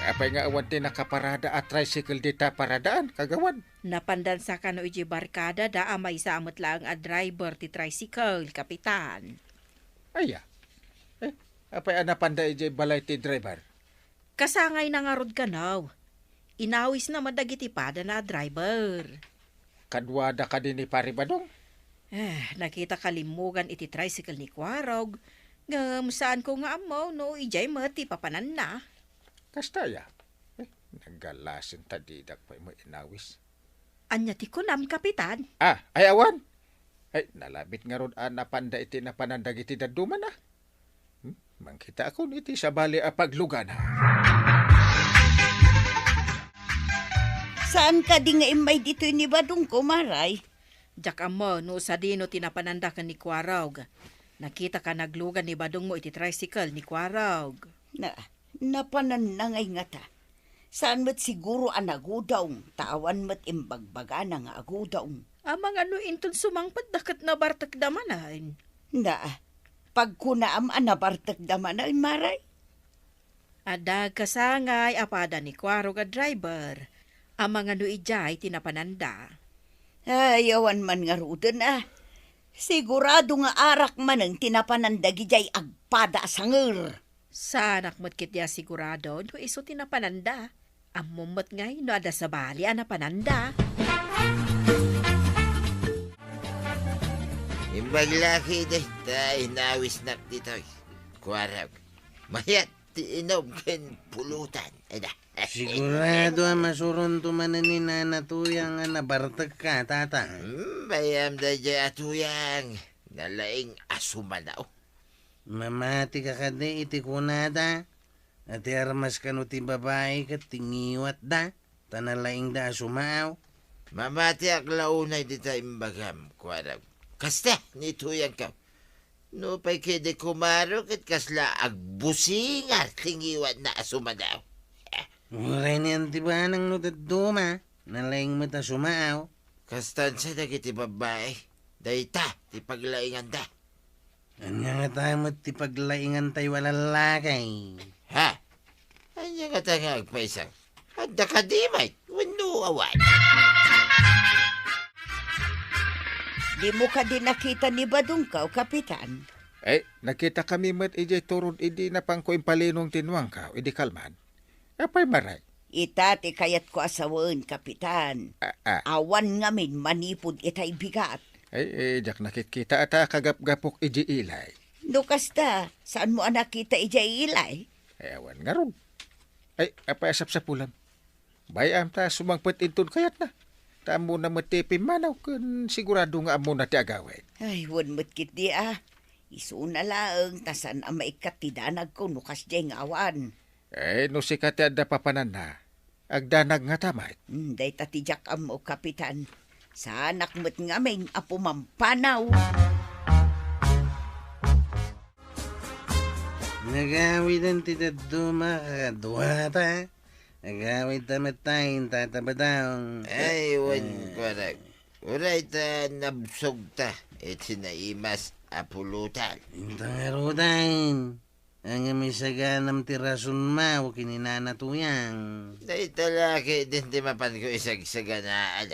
Apay nga awan ti nakaparada a tricycle dita paradaan, kagawad? Napandansa kano iti barkada da a maysa a met laeng a driver ti tricycle, Kapitan. Aya. Eh, apay a napanda idiay balay ti driver? Kasangayna ngarud kano. Inawisna met dagiti padana a driver. Kaduada kadi ni Pare Badong? Eh, nakita kalimmugan iti tricycle ni Kuarog, ngem saanko nga ammo no idiay met ti papananna. Kasta aya? Eh, nagalasin ta didak pay met inawis. Ania ti kunam, Kapitan? Ah, ay awan. Ay, nalabit ngarud a napanda iti napanan dagiti dadduma, ah. Hmm? Mangkitaakon iti sabali a paglugana. Saan kadi nga immay ditoy ni Badong, kumaray? Diak ammo no sadino ti napananda ken ni Kuarog. Nakitaka naglugan ni Badongmo iti tricycle ni Kuarog. Na, napananna ngay ngata. Saan met siguro a nagudong, ta awan met imbagbagana nga agudong. Amangan no inton sumangpetda ket nabartekda manen. Na, pagkunaam a nabartekda manen, Maray? Adda agkasangay a pada ni Kuarog a driver. Amangan no idiay ti napananda. Ay, awan man ngaruden, ah. Sigurado nga arak manen ti napanan dagidiay agpada a sanger. Saanak met ketdi a sigurado no isu ti napananda. Ammom met ngay no adda sabali a napananda. Imbag la ketdi ta inawisnak ditoy. Kuarog, mayat ti inom ken pulutan. Ada. Sigurado a masuronto manen ni Nana Tuyang a nabartekka, Tata. Hmm, bay-am daydiay a Tuyang. Nalaing a sumanaw. Mamatika kadi iti kunada a ti armas kano ti babai ket ti ngiwatda, ta nalaingda a sumaaw? Mamatiak la unay dita imbagam, Kuarog. Kasta ni Tuyangko. Nupay ketdi kumaro ket kasla agbusingar ti ngiwatna a sumanaw. Uray ni Antibanang no dadduma, nalaing met a sumaaw. Kastan sa dagiti babbai, dayta ti paglainganda. Ania ngata met ti paglaingantayo a lallaki? Ha? Ania ngata nga agpayso? Adda kadi met wenno awan? Dimo kadi nakita ni Badongko, Kapitan? Eh, nakitakami met idiay turod idi napanko impalinong ti nuangko idi kalman. Apay, Maray? Ita ti kayatko a sawen, Kapitan. Ah, ah. Awan ngamin manipud itay bigat. Ay, eh, diak nakitkita a ta kagapgapok idiay ilay. No kasta, saanmo a nakita idiay ilay? Ay, awan ngarud. Ay, apay a sapsapulam? Bay-am ta sumangpet inton kayatna. Ta ammona met ti pimmanaw ken sigurado nga ammona ti agawid. Ay, wen met ketdi a. Isuna laeng ta saan a maikkat ti danagko no kasdiay nga awan. Eh, no sika ti adda papananna, agdanag ngata met. Hmm, dayta ti diak ammo, Kapitan. Saanak met ngamin a pumampanaw. Nagawiden ti dadduma kakaduata. Nagawid ta met tayo, Tata Badong. Ay, wen, eh, Kuarog. Uray ta nabsogta iti naimas a pulutan. Inta ngaruden. Ngem isaganam ti rasunmo ken ni Nana Tuyang. Dayta la ketdin ti mapanko isagsaganaan.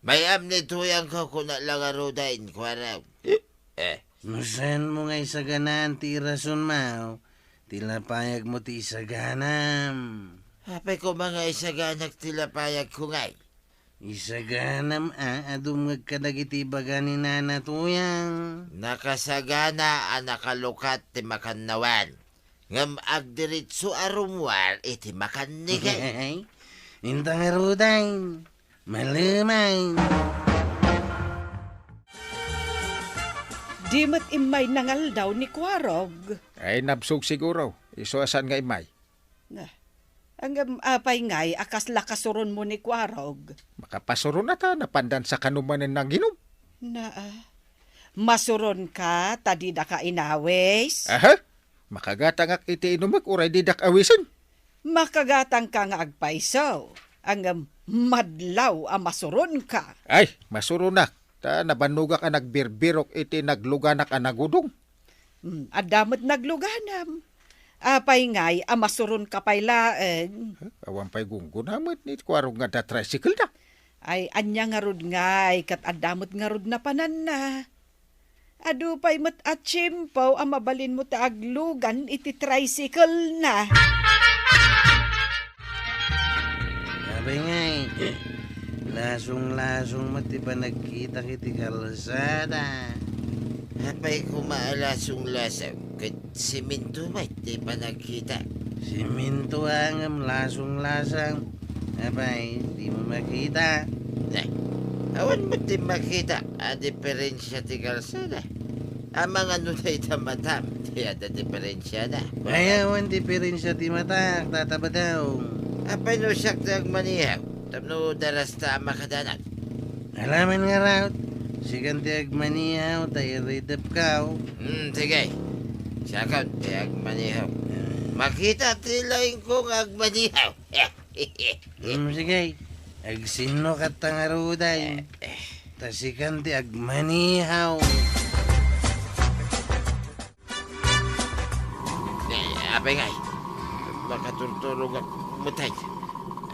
Bay-am ni Tuyangko, kuna la ngaruden, Kuarog. Eh. No saanmo nga isaganaan ti irasonmo, ti lapayagmo ti isaganam. Apay koma nga isaganak ti lapayagko ngay? Isaganam a dumngeg kadagiti ibaga ni Nana Tuyang. Nakasagana a nakalukat ti makannawan, ngem agdiritso a rummuar iti makannigay. Inta ngaruden, Malumaw. Di met immay nangaldaw ni Kuarog. Ay, nabsog siguro. Isu a saan nga immay. Na, ngem apay ngay a kasla kasuronmo ni Kuarog? Makapasuron a ta, napandan sa kano manen nanginom. Naa. Masuronka ta didaka inawis? Aha? Makagatangak iti inumek uray didak awisen? Makagatangka nga agpayso, ngem madlaw a masuronka. Ay, masuronak, ta nabannogak a nagbirbirok iti nagluganak a nagudong. Hmm, adda met nagluganam. Apay ngay a masuronka pay laeng? Huh? Awan pay gunggona met ni Kuarog nga adda tricycle da. Ay, ania ngarud ngay, ket adda met ngarud napananna. Adu pay met a tiempo a mabalinmo ti aglugan iti tricycle na. Apay ngay, lasong-lasong met ti panagkitak iti kalsada. Apay koma a lasong-lasong ket siminto met ti panagkitak? Siminto a ngem lasong-lasong. Apay, dimo makita? Nay, awan met ti makita a diferensia ti kalsada. Amangan no dayta matam ti adda diferensiana. Ay, awan diferensia ti matak, Tata Badong. Apay no siak ti agmanihaw tapno darasta a makadanan? Alaman ngarud, sikan ti agmanihaw ta iridepkaw. Hmm, sige. Siakon ti agmanihaw. Makita ti laingko nga agmanihaw. Hmm, sige. Agsinno ket ta ngarud ay. Ta sikan ti agmanihaw. Eh, apay ngay, makaturturogak met ay.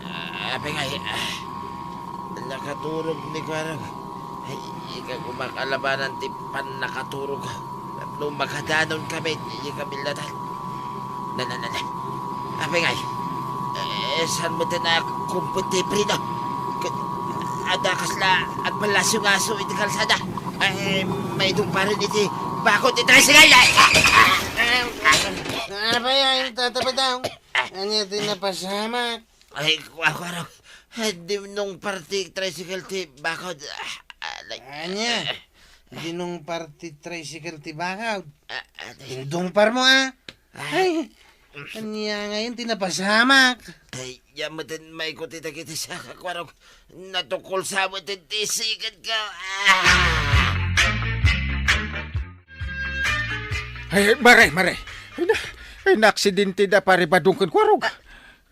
Ah, apay ngay, ah, nakaturog ni Kuarog. Ay, ika koma kalabanan ti pannakaturog. Tapno makadanon kami, iti kabillatan. Na, na, na, na. Apay ngay, eh, saan met a kumpet ti preno? Ket adda kasla agpallasungaso iti kalsada. Ay, maidungparen iti bako ti tricycle. Apay, ay, Tata Badong. Ania ti napasamak? Ay, Kuarog. Ay, di nung parti tricycle ti bakod. Ah, alay. Ania? Di nung parti tricycle ti bakod? Ah, ah, di. Indungparmo, a? Ay, ania ngay ti napasamak? Ay, ya met ti maikut iti dagiti saka, Kuarog. Natukol sa met ti sikedko. Ah! Ay, mare, mare. Ay, na, ay, naaksidente da Pari Badong ken Kuarog. Ah,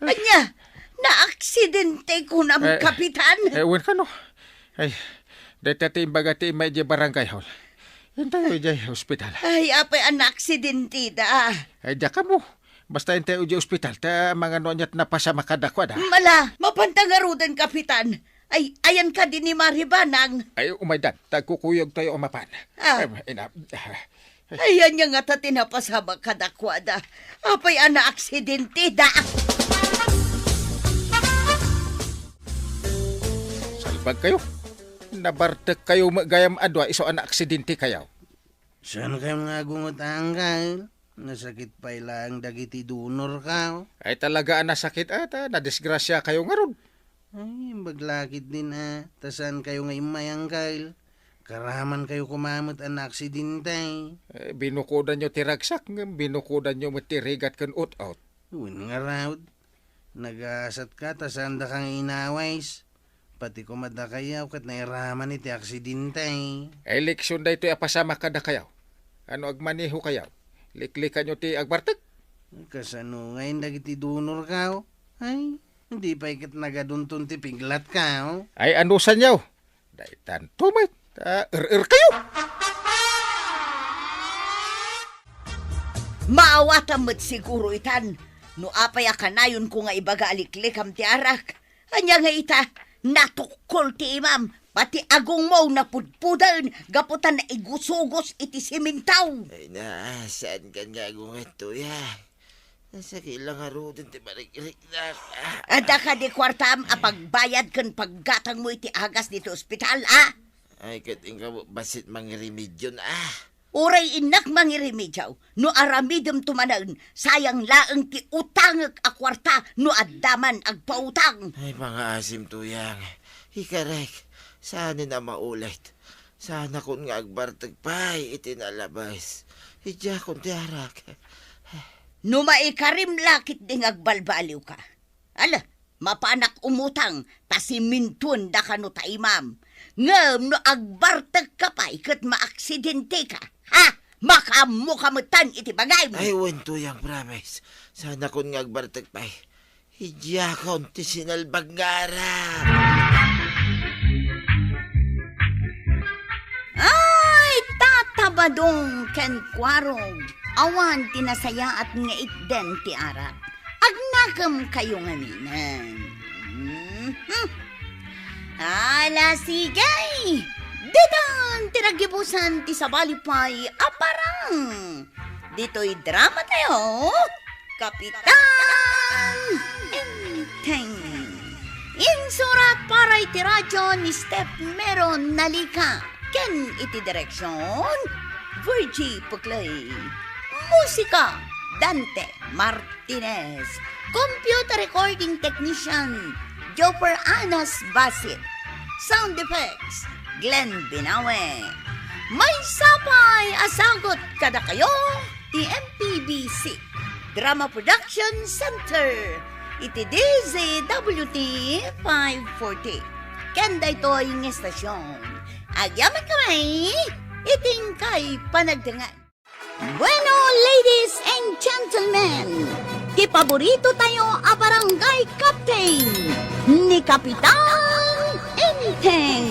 ania? Naaksidente kunam, eh, Kapitan? Eh, wen kano. Ay, dayta ti imbaga ti immay idiay barangay hall. Intayo idiay ospital. Ay, apay a naaksidente da? Ay, diak ammo. Basta intayo idiay ospital, ta amangan no ania ti napasamak kadakuada. Mala, mapanta ngaruden, Kapitan. Ay, ayan kadi ni Mari Banang. Ay, umaydan, ta agkukuyogtayo a mapan. Ah. Em, ina, ah. Ay, ania ngata ti napasamak kadakuada? Apay a naaksidente da? Salbagkayo. Nabartekkayo met gayam a dua isu a naaksidentekayo. Saankayon nga agunget, Angkel? Nasakit pay laeng dagiti dunorkaw. Ay, talaga a nasakit, a, ta nadisgrasiakayo ngarud. Ay, imbag la ketdin, a, ta saankayo nga immay, Angkel. Karamankayo koma met a naaksidente. Eh, binukodanyo ti ragsak, ngem binukodanyo met ti rigat ken ut-ot. Wen ngarud. Nagasatka ta saandaka nga inawis. Pati koma dakayaw ket nairaman iti aksidente. Ay, leksion daytoy a pasamak kadakayaw. Ano agmanehokayaw? Liklikanyo ti agbartek? Kasano ngay dagiti dunorkaw? Ay, di pay ket nagadunton ti piglatkaw. Ay, ano sanyaw? Daytanto met, ta er-erkayo. Maawatam met siguro itan, no apay a kanayonko nga ibaga a liklikam ti arak. Ania nga ita, natukkol ti imam, pati agongmo napudpuden gapu ta naigusugos iti siminto. Ay na, saankan nga agunget, Tuyang. Nasakit la ngaruden ti marikriknak. Adda kadi kuartam a pagbayad ken paggatangmo iti agas ditoy ospital, a? Ay, ket inka bassit mangirimedion, a? Uray innak mangiremedio, no aramidemto manen, sayang laeng ti utangek a kuarta no adda man agpautang. Ay, pangaasim, Tuyang. Ikarek, saanen a maulit. Saanakon nga agbartek pay iti nalabes. Idiakon ti arak. No maikarim la ketdi nga agbalbaliwka. Ala, mapanak umutang ta simintuenda kano ta imam. Ngem no agbartekka pay ket maaksidenteka, ha? Makaammoka metten iti bagim. Ay, wen, Tuyang, promise. Saanakon nga agbartek pay. Idiakon ti sinalbag nga arak. Ay, Tata Badong ken Kuarog, awan ti nasayaat nga itden ti arak. Agnakemkayo ngaminen. Mhm. Ala, sige! Ditan ti naggibusan ti sabali pay a parang. Ditoy drama tayo, Kapitan Enteng. Insurat para iti radyo ni Steph Meron Nalica ken iti direksyon, Virgie Puclay. Musika, Dante Martinez. Computer recording technician, Jopper Anas Basit. Sound effects, Glenn Binawe. Maysa pay a sagut kadakayo ti M P B C Drama Production Center iti D Z W T five forty. Ken daytoy nga estasyon, agyamankami iti inkay panagdangan. Bueno, ladies and gentlemen, ti paborito tayo a barangay captain, ni Kapitan Enteng.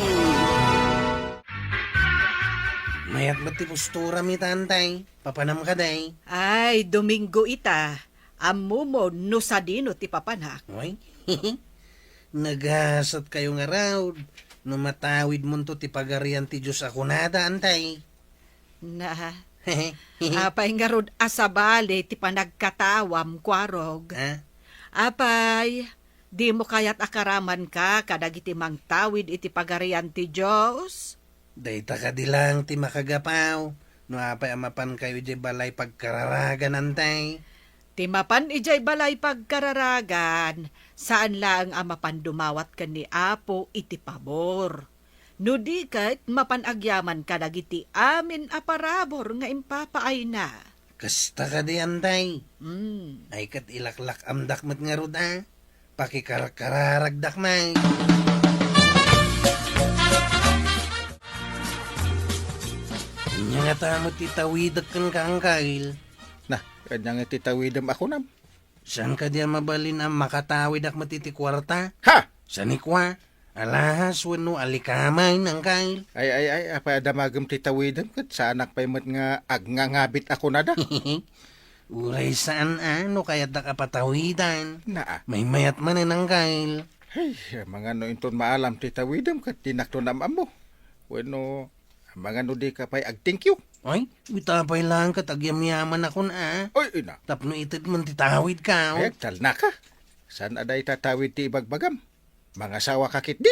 Mayat met ti postura mi, Tantay. Papanam ka, day? Ay, Domingo ita. Ammom no sadino ti papanak. Oy, nagasatkayo ngarud no matawidmonto ti Pagarian ti Dios a kunada, Antay. Na, apay ngarud a sabali ti panagkatawam, Kuarog? Ha? Apay, dimo kayat a karamanka kadagiti mangtawid iti Pagarian ti Dios? Dayta kadi laeng ti makagapaw no apay a mapankayo idiay balay pagkararagan, Antay. Ti mapan idiay balay pagkararagan, saan laeng a mapan dumawat ken ni Apo iti pabor. No di ket, mapan agyaman kadagiti amin a parabur nga impapaayna. Kasta kadi, Antay? Mm. Ay ket ilaklak-amdak met ngarud a pakikarkararagdak met. Ania ngata met ti tawidek kenka, Angkel? Na, ania nga ti tawidem a kunam? Saan kadi a mabalin a makatawidak met iti kuarta? Ha! Saan ni kua? Alahas wenno alikamay, Angkel? Ay, ay, ay, apay a damagem ti tawidem ket saanak pay met nga agngangabit a kunada? Uray saan a no kayatdak a patawidan. Naa. Maymayat manen, Angkel. Hey, amangan no inton maalam ti tawidem ket dinakto naam-ammo. Wenno, amangan no dika pay agtingkiw. Ay, ita pay laeng ket agyamyamanakon a. Oy, ina. Tapno itedmen ti tawidko. Ay, agtalnaka. Saan a dayta tawid ti ibagbagam? Mangasawaka ketdi.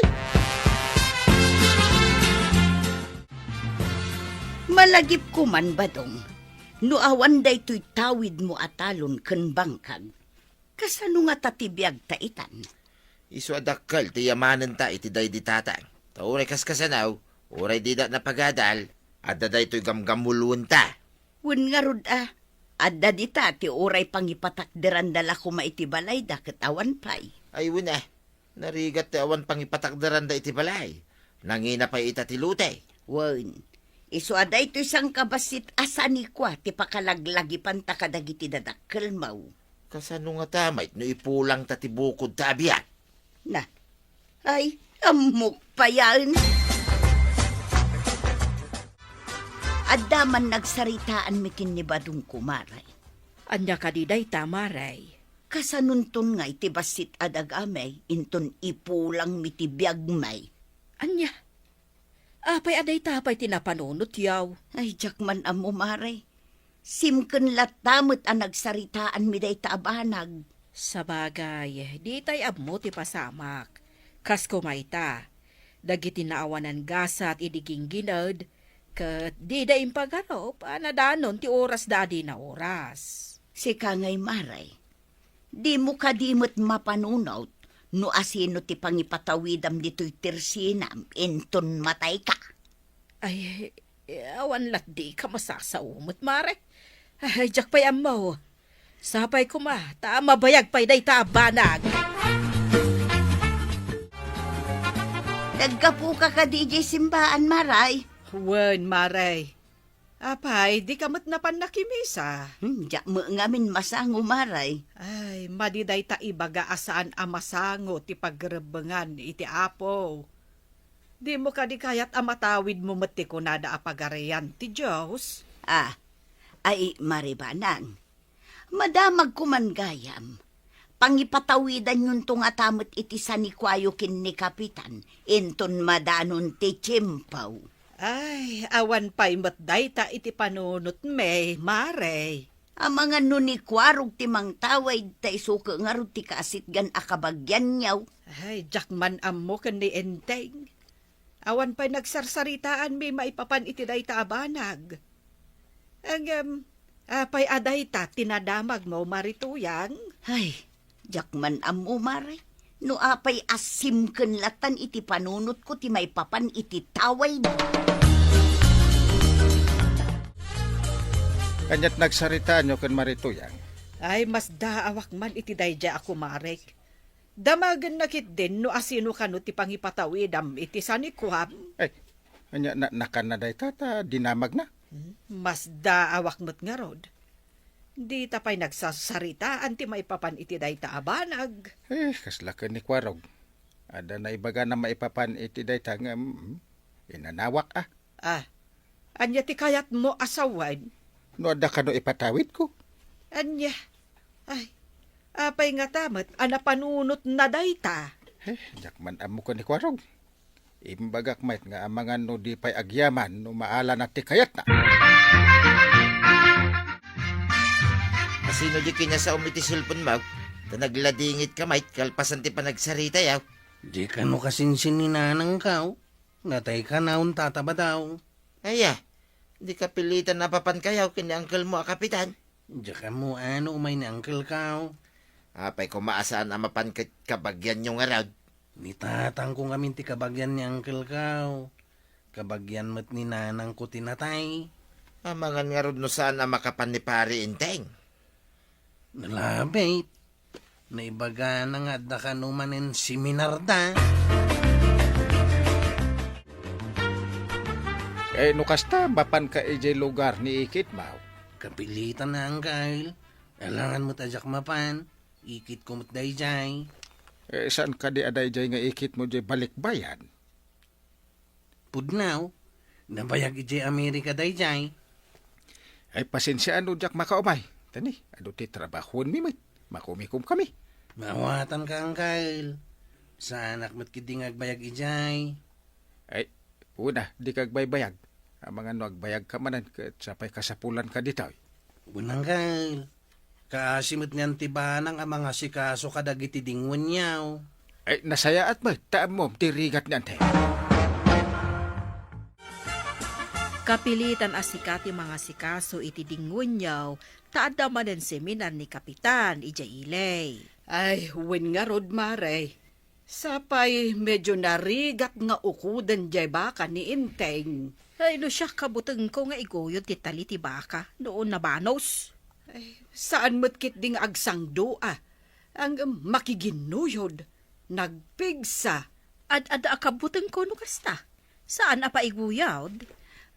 Malagipko man, Badong, no awan daytoy tawidmo a talon ken bangkag. Kasano ngata ti biagta itan? Isu a dakkel ti yamanenta iti daydi tatang. Ta uray kaskasano, uray dida napagadal, adda daytoy gamgamulwenta. Wen ngarud a, adda dita ti uray pangipatakderanda la koma iti balayda ket awan pay. Ay wen a, narigat ti awan pangipatakderanda iti balay. Nangina pay ita ti lote. Wen, isu a daytoy sangkabassit a sanikua ti pakalaglagipanta kadagiti dadakkelmo. Kasano ngata met no ipulangta ti bukodta a biag? Na, ay, ammok payen. Adda man nagsaritaanmi ken ni Badong, Mare. Ania kadi dayta, Mare? Kasanonton ngay ti bassit a dagami inton ipulangmi ti biagmi? Ania? Apay a dayta pay ti napanunotyo? Ay, diak man ammo, Mare. Simken latta met a nagsaritaanmi dayta a banag. Sabagay, ditay ammo ti pasamak. Kas koma ita, dagiti naawanan gasat idi ginggined, ket dida impagarup a nadanon ti orasda a di naoras. Sika ngay, Mare, dimo kadi met mapanunot no asino ti pangipatawidam ditoy tersinam inton matayka. Ay, awan latdika masasao met, Mare. Ay, diak pay ammo. Sapay koma, ta mabayag pay dayta a banag. Naggapuka kadi idiay simbaan, Maray? Wen, Maray. Apay, dika met napan nakimisa? Hmm, diak met ngamin masango, Maray. Ay, madi dayta ibaga a saan a masango ti pagrebbengan iti Apo. Dimo kadi kayat a matawidmo met ti kunada a Pagarian ti Dios? Ah, ay, Maribanag, madamagko man gayam. Pangipatawidanyonto ngata met iti sanikuayo ken ni Kapitan, inton madanon ti tiempo. Ay, awan pay met dayta iti panunotmi, Mare. Amangan no ni Kuarog ti mangtawid, ta isu ngarud ti kaasitgan a kabagianyo. Ay, diak man ammo ken ni Enteng. Awan pay nagsarsaritaanmi maipapan iti dayta a banag. Ngem, apay a dayta ti nadamagmo, Mari Tuyang? Ay, diak man ammo, Mare. No apay a simken latan iti panunotko ti maipapan iti tawid. Aniat nagsaritaanyo ken Mari Tuyang? Ay, masdaawak man iti daydiay a kumarek. Damagenna ketdin no asino kano ti pangipatawidam iti sanikuam. Ay, ania na-, nakanna dayta ta dinamagna? Hmm, masdaawak met ngarud. Dita pay nagsasaritaan ti maipapan iti dayta a banag. Eh, kasla ken ni Kuarog. Adda naibagana maipapan iti dayta ngem, hmm, inanawak a. Ah, ania ti kayatmo a sawen? No adda kano ipatawidko? Ania? Ay, apay ngata met a napanunotna dayta? Eh, diak man ammo ken ni Kuarog. Imbagak met nga amangan no di pay agyaman no maalana ti kayatna. Asino di kinasaom iti cellphone mo? Ta nagladingitka met kalpasan ti panagsaritayo. Di kano kasinsin ni nanangko. Natay kanayon tatabadaw. Aya, di kapilitan a mapankayo ken ni uncle mo a kapitan? Diak ammo no umay ni uncle ko. Apay koma a saan a mapan ket kabagianyo ngarud? Ni tatangko ngamin ti kabagian ni uncle ko. Kabagian met ni nanangko ti natay. Amangan ngarud no saan a makapan ni Pari Enteng? Nalabit. Naibagana nga adda kano manen seminarda. Eh, no kasta, mapanka idiay lugar ni ikitmo? Kapilitan a, Uncle. Alangan met a diak mapan. Ikitko met daydiay. Eh, saan kadi a daydiay nga ikitmo diay balikbayan? Pudno, nabayag idiay Amerika daydiay. Ay, pasensiaan no diak makaumay. Ta ni, adu ti trabahoenmi met. Makumikomkami. Maawatanka, Uncle. Saanak met ketdi nga agbayag idiay. Ay, una, dika agbaybayag. Amangan no agbayagka manen, ket sapay kasapulanka ditoy. Wen, Uncle. Kaasi met ngarud ti banang a mangasikaso kadagiti dinguenyo. Ay, nasayaat met, ta ammom ti rigat ni Enteng. Kapilitan a sika ti mangasikaso iti dinguenyo, ta adda manen seminar ni Kapitan idiay ili. Ay, wen ngarud, Mare. Sapay medyo narigat nga ukoden diay baka ni Enteng. Ay, no siak, kabutengko nga iguyod ti tali ti baka no nabanos. Ay, saan met ketdi nga agsangdua. Ang makiginnuyod, nagpigsa. Ad-adda a kabutengko no kasta. Saan a paiguyod?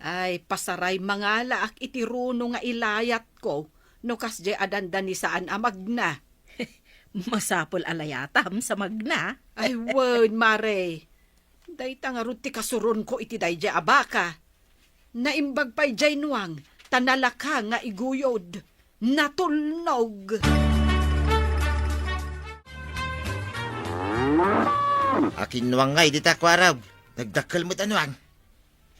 Ay, pasaray mangalaak iti runo nga ilayatko no kasdiay a dandani saan a magna. Masapul a layatam sa magna. Ay, wen, Mare. Dayta ngarud ti kasuronko iti daydiay a baka. Naimbag pay diay nuang, ta nalaka nga iguyod. Natulnog. Akin nuang ngay dita, Kuarog? Nagdakkel met a nuang.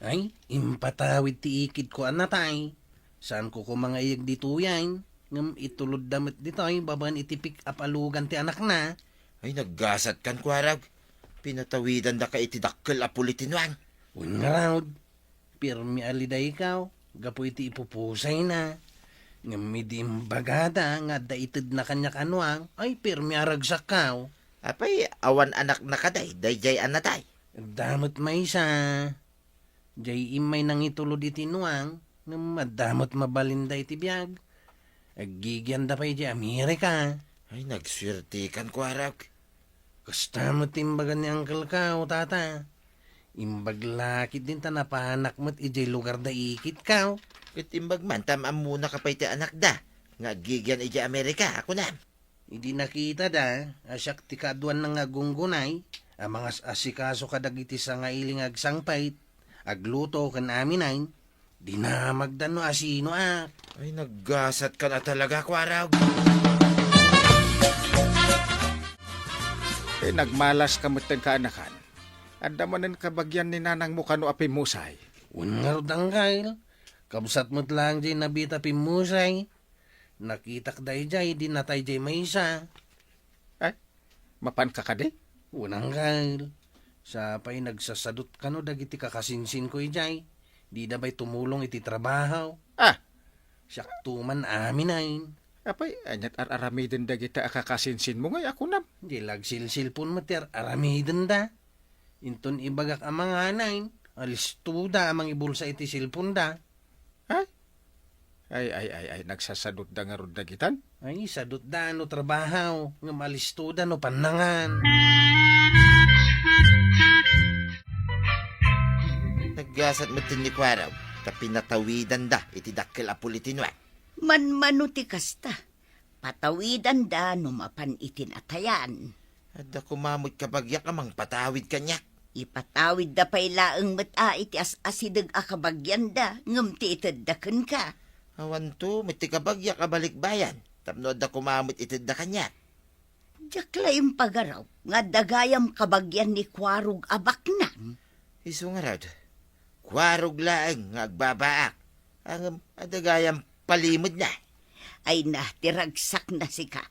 Ay, impatawid ti ikitko a natay. Saanko koma nga iyeg ditoyen, ngem itulodda met ditoy babaen iti pick-up a lugan ti anakna. Ay, naggasatkan, Kuarog. Pinatawidandaka iti dakkel a puli ti nuang. Wen ngarud, pirmi a lidayko gapu iti ipupusayna. Ngem idi imbagada nga adda itedna kaniak a nuang, ay, pirmi a ragsakko. Apay, awan anakna kadi, daydiay a natay? Adda met maysa. Diay immay nangitulod iti nuang, ngem adda met mabalinda iti biag. Aggigianda pay idiay Amerika. Ay, nagsuertekan, kuarog. Kasta met ti imbaga ni angkelko, tata. Imbag la ketdin ta napanak met idiay lugar da ikitko. Ket imbag man ta ammona ka pay ti anakda nga aggigian idiay Amerika, a kunam. Idi nakitada a siak ti kaaduanna nga aggunggunay, a mangas-asikaso kadagiti sangaili nga agsangpet, agluto ken aminayen, dinamagda no asinoak. Ay, naggasatkan a talaga, kuarog. Eh, nagmalaska metten kaanakan. Adda manen kabagian ni nanangmo kano a pimmusay? Wen ngarud, angkel. Kabsat met laeng diay nabita pimmusay. Nakitak daydiay idi natay diay maysa. Ay, mapanka kadi? Wen, angkel. Sapay nagsasadot kano dagiti kakasinsinko idiay. Dida pay tumulong iti trabaho. Ah! Siakto man aminayen. Apay, ania't ar-aramiden dagita a kakasinsinmo ngay a kunam? Di la agsilsilpon met ti ar-aramidenda. Inton ibagak a manganen, alistoda a mangibulsa iti silponda. Ay? Ay, ay, ay, ay, nagsasadutda ngarud dagitan? Ay, sadutda no trabaho, ngem alistoda no pannangan. Naggasat met ni Kuarog, ta pinatawidanda iti dakkel a pulitinuan. Manmano ti kasta. Patawidanda no mapan iti natayan. Adda koma met kabagiak a mangpatawid kaniak. Ipatawidda pay laeng met a iti as-asideg a kabagianda ngem ti itedda kenka. Awanto met ti kabagiak a balikbayan tapno adda koma met itedda kaniak. Diak la impagaraw nga adda gayam kabagian ni Kuarog a baknang. Isu ngarud, Kuarog laeng nga agbabaak, ngem adda gayam palimedna. Ay na, ti ragsakna sika.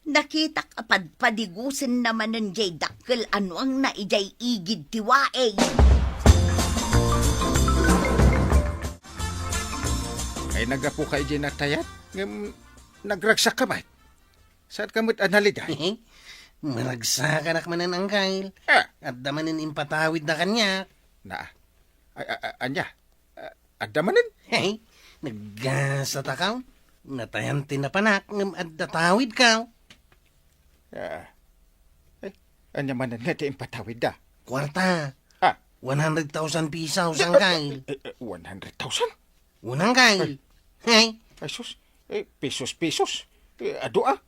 Nakitak a padpadigusenna manen diay dakkel a nuangna idiay igid ti waig. Ay, naggapuka idiay natayat, ngem nagragsakka met. Saanka met a naliday? Maragsakanak manen, angkel. Ah. Adda manen impatawidda kaniak. Na, a-, a-, a-, ania? A-, adda manen? Hey, naggasatakaw. Natayan ti napanak ngem adda tawidkaw. Ah. Eh, ania manen nga ti impatawidda? Kuarta. Ah. One hundred thousand pesos, angkel. Eh, eh, one hundred thousand? Unang kay. Ay. Hey. Ay, sus. Eh, pesos, pesos. Eh, adu, ah.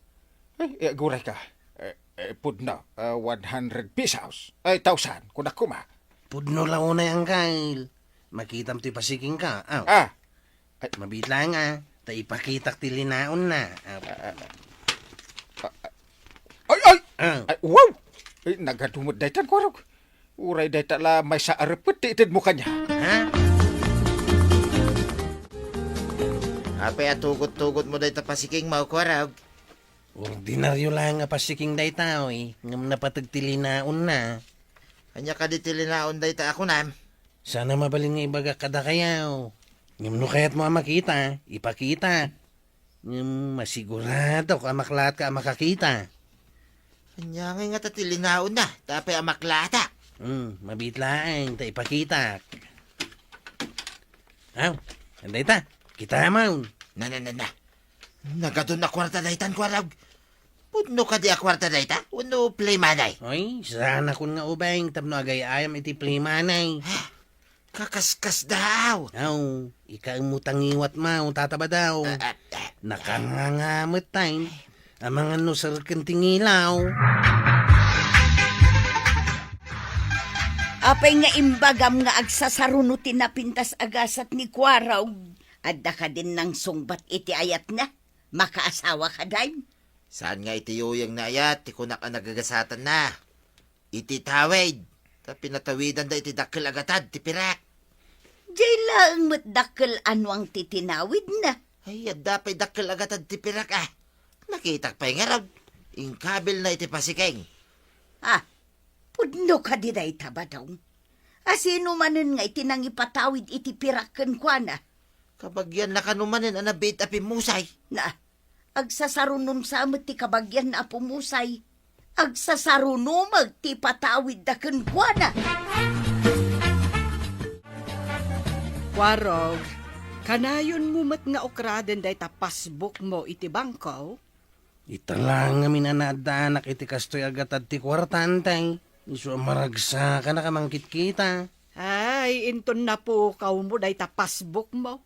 Eh, eh, aguray ka. Eh, eh, pudno, ah, one hundred pesos. Ay, thousand, kunak kuma. Pudno la unay, angkel. Makitam ti pasikingka. Aw. Ah. Ay. Mabitla nga, ta ipakitak ti linaonna. Aw. Ah, ah, ah. Ah, ah. Ay, ay! Ah. Ay, wow! Ay, nagadu met daytan, Kuarog. Uray dayta la maysa a repet ti itedmo kaniak. Ha? Apay a tugot-tugotmo dayta pasikingmo, Kuarog? Ordinario laeng a pasiking dayta, oy, ngem napateg ti linaonna. Ania kadi ti linaon dayta a kunam? Saan a mabalin nga ibagak kadakayo. Ngem no kayatmo a makita, ipakita. Ngem masiguradok a maklaatka a makakita. Ania ngay ngata ti linaonna, ta apay a maklaatak? Hmm, mabit laeng ta ipakitak. Aw, dayta, kitamon. Na, na, na, na. Nagadun a kuarta daytan, Kuarog. Pudno kadi a kuarta dayta? Wenno play money? Oy, saanakon nga ubing tapno agay-ayam iti play money. Kakaskas daw. Aw, ikaem mo tangiwat mo, tatabadaw. Ah, ah, ah. Nakangangamet tayo. Amangan no serken ti ngilaw. Apay nga imbagam nga agsasaruno ti napintas a gasat ni Kuarog? Adda kadin nangsungbat iti ayatna? Makaasawa kadi? Saan nga iti yuyeng nga ayat ti kunak a nagagasatanna. Iti tawid, ta pinatawidanda iti dakkel a gatad ti pirak. Diay laeng met dakkel a nuang ti tinawidna. Ay, adda pay dakkel a gatad ti pirak, ah. Nakitak pay ngarud, inkabilna iti pasikeng. Ah, pudno kadi dayta, Badong? A sino manen nga iti nangipatawid iti pirak kenkuana? Kabagianna kano manen a nabiit a pimmusay. Na, agsasarunon sa met ti kabagianna a pummusay. Agsasaruno met ti ipatawidda kenkuana. Kuarog, kanayonmo met nga ukraden dayta passbookmo iti bangko? Ita la ngamin a naaddaanak iti kastoy a gatad ti kuarta, Angkay. Isu a maragsakanak a mangkitkita. Ay, inton napukawmo dayta passbookmo.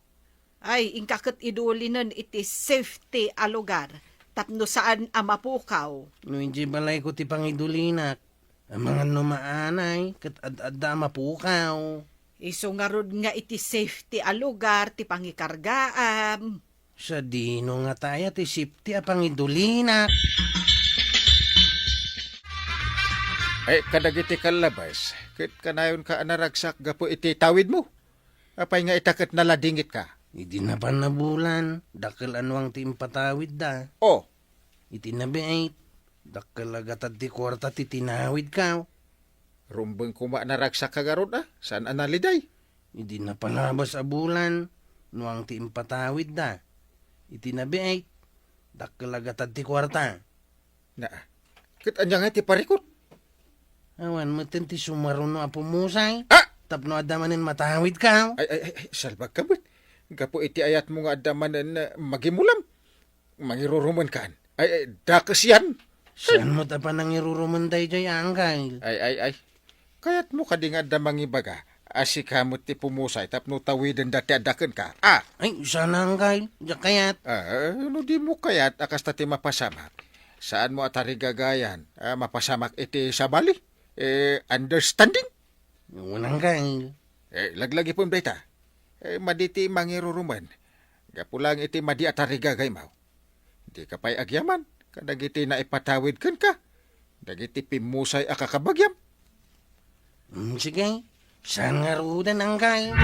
Ay, inka ket idulinen iti safety a lugar tapno saan a mapukaw. No idiay balayko ti pangidulinak, amangan no maanay ket ad-adda a mapukaw. Isu ngarud nga iti safety a lugar ti pangikargaam. Sadino ngata aya ti safety a pangidulinak? Ay, kadagiti kallabas, ket kanayonka a naragsak gapu iti tawidmo? Apay nga ita ket naladingitka? Idi napan a bulan, dakkel a nuang ti impatawidda. O. Iti nabiit, dakkel a gatad ti kuarta ti tinawidko. Rumbeng koma a naragsak ka garud a, saan a naliday? Idi napalabas a bulan, nuang ti impatawidda. Iti nabiit, dakkel a gatad ti kuarta. Na, ket ania nga ti parikut? Awan metten ti sumaruno a pumusay. Ah! Tapno adda manen matawidko. Ay, ay, ay, ay, salbagka met. Gapu iti ayatmo nga adda manen, eh, magimulam. Mangirurumenkan. Ay, ay, dakes yan. Saan met a panangirurumen daydiay, Angkay? Ay, ay, ay. Kayatmo kadi nga adda mangibaga a sika met ti pumusay tapno tawiden dati a dakenka? Ah! Ay, saan, Angkay. Diak kayat. Ah, no dimo kayat a kasta ti mapasamak, saanmo a tarigagayan a mapasamak iti sabali? Eh, understanding? Wen, Angkay. Eh, laglagipem dayta. Eh, madi ti mangirurumen. Gapu laeng iti madi a tarigagaymo. Dika pay agyaman kadagiti naipatawid kenka, dagiti pimmusay a kakabagiam. Mm, sige. Saan ngaruden, Angkay?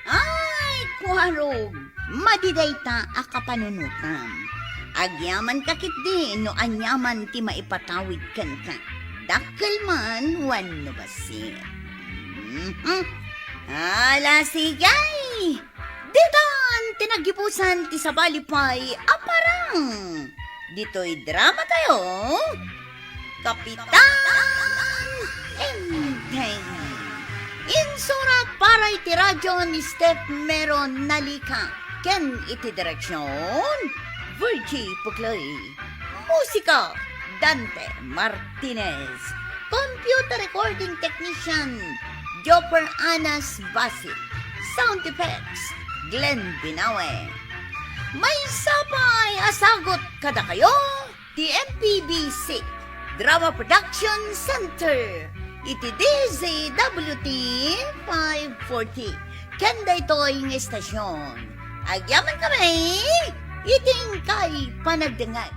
Ay, Kuarog, madi dayta a kapanunotam. Agyamanka ketdi no aniaman ti maipatawid kenka. Dakkel man wenno bassit. Mhm. Ala, sige! Ditan ti naggibusan ti sabali pay a parang. Ditoy dramatayo, Kapitan Enteng. Insurat para iti radyo ni Steph Meron Nalika ken iti direksion, Virgie Puclay. Musika, Dante Martinez. Computer recording technician, Jopper Anas Basit. Sound effects, Glenn Binawe. Maysa pay a sagut kadakayo ti M P B C Drama Production Center iti D Z W T five forty ken daytoy nga estasion. Agyaman kami iti inkay panagdengngeg.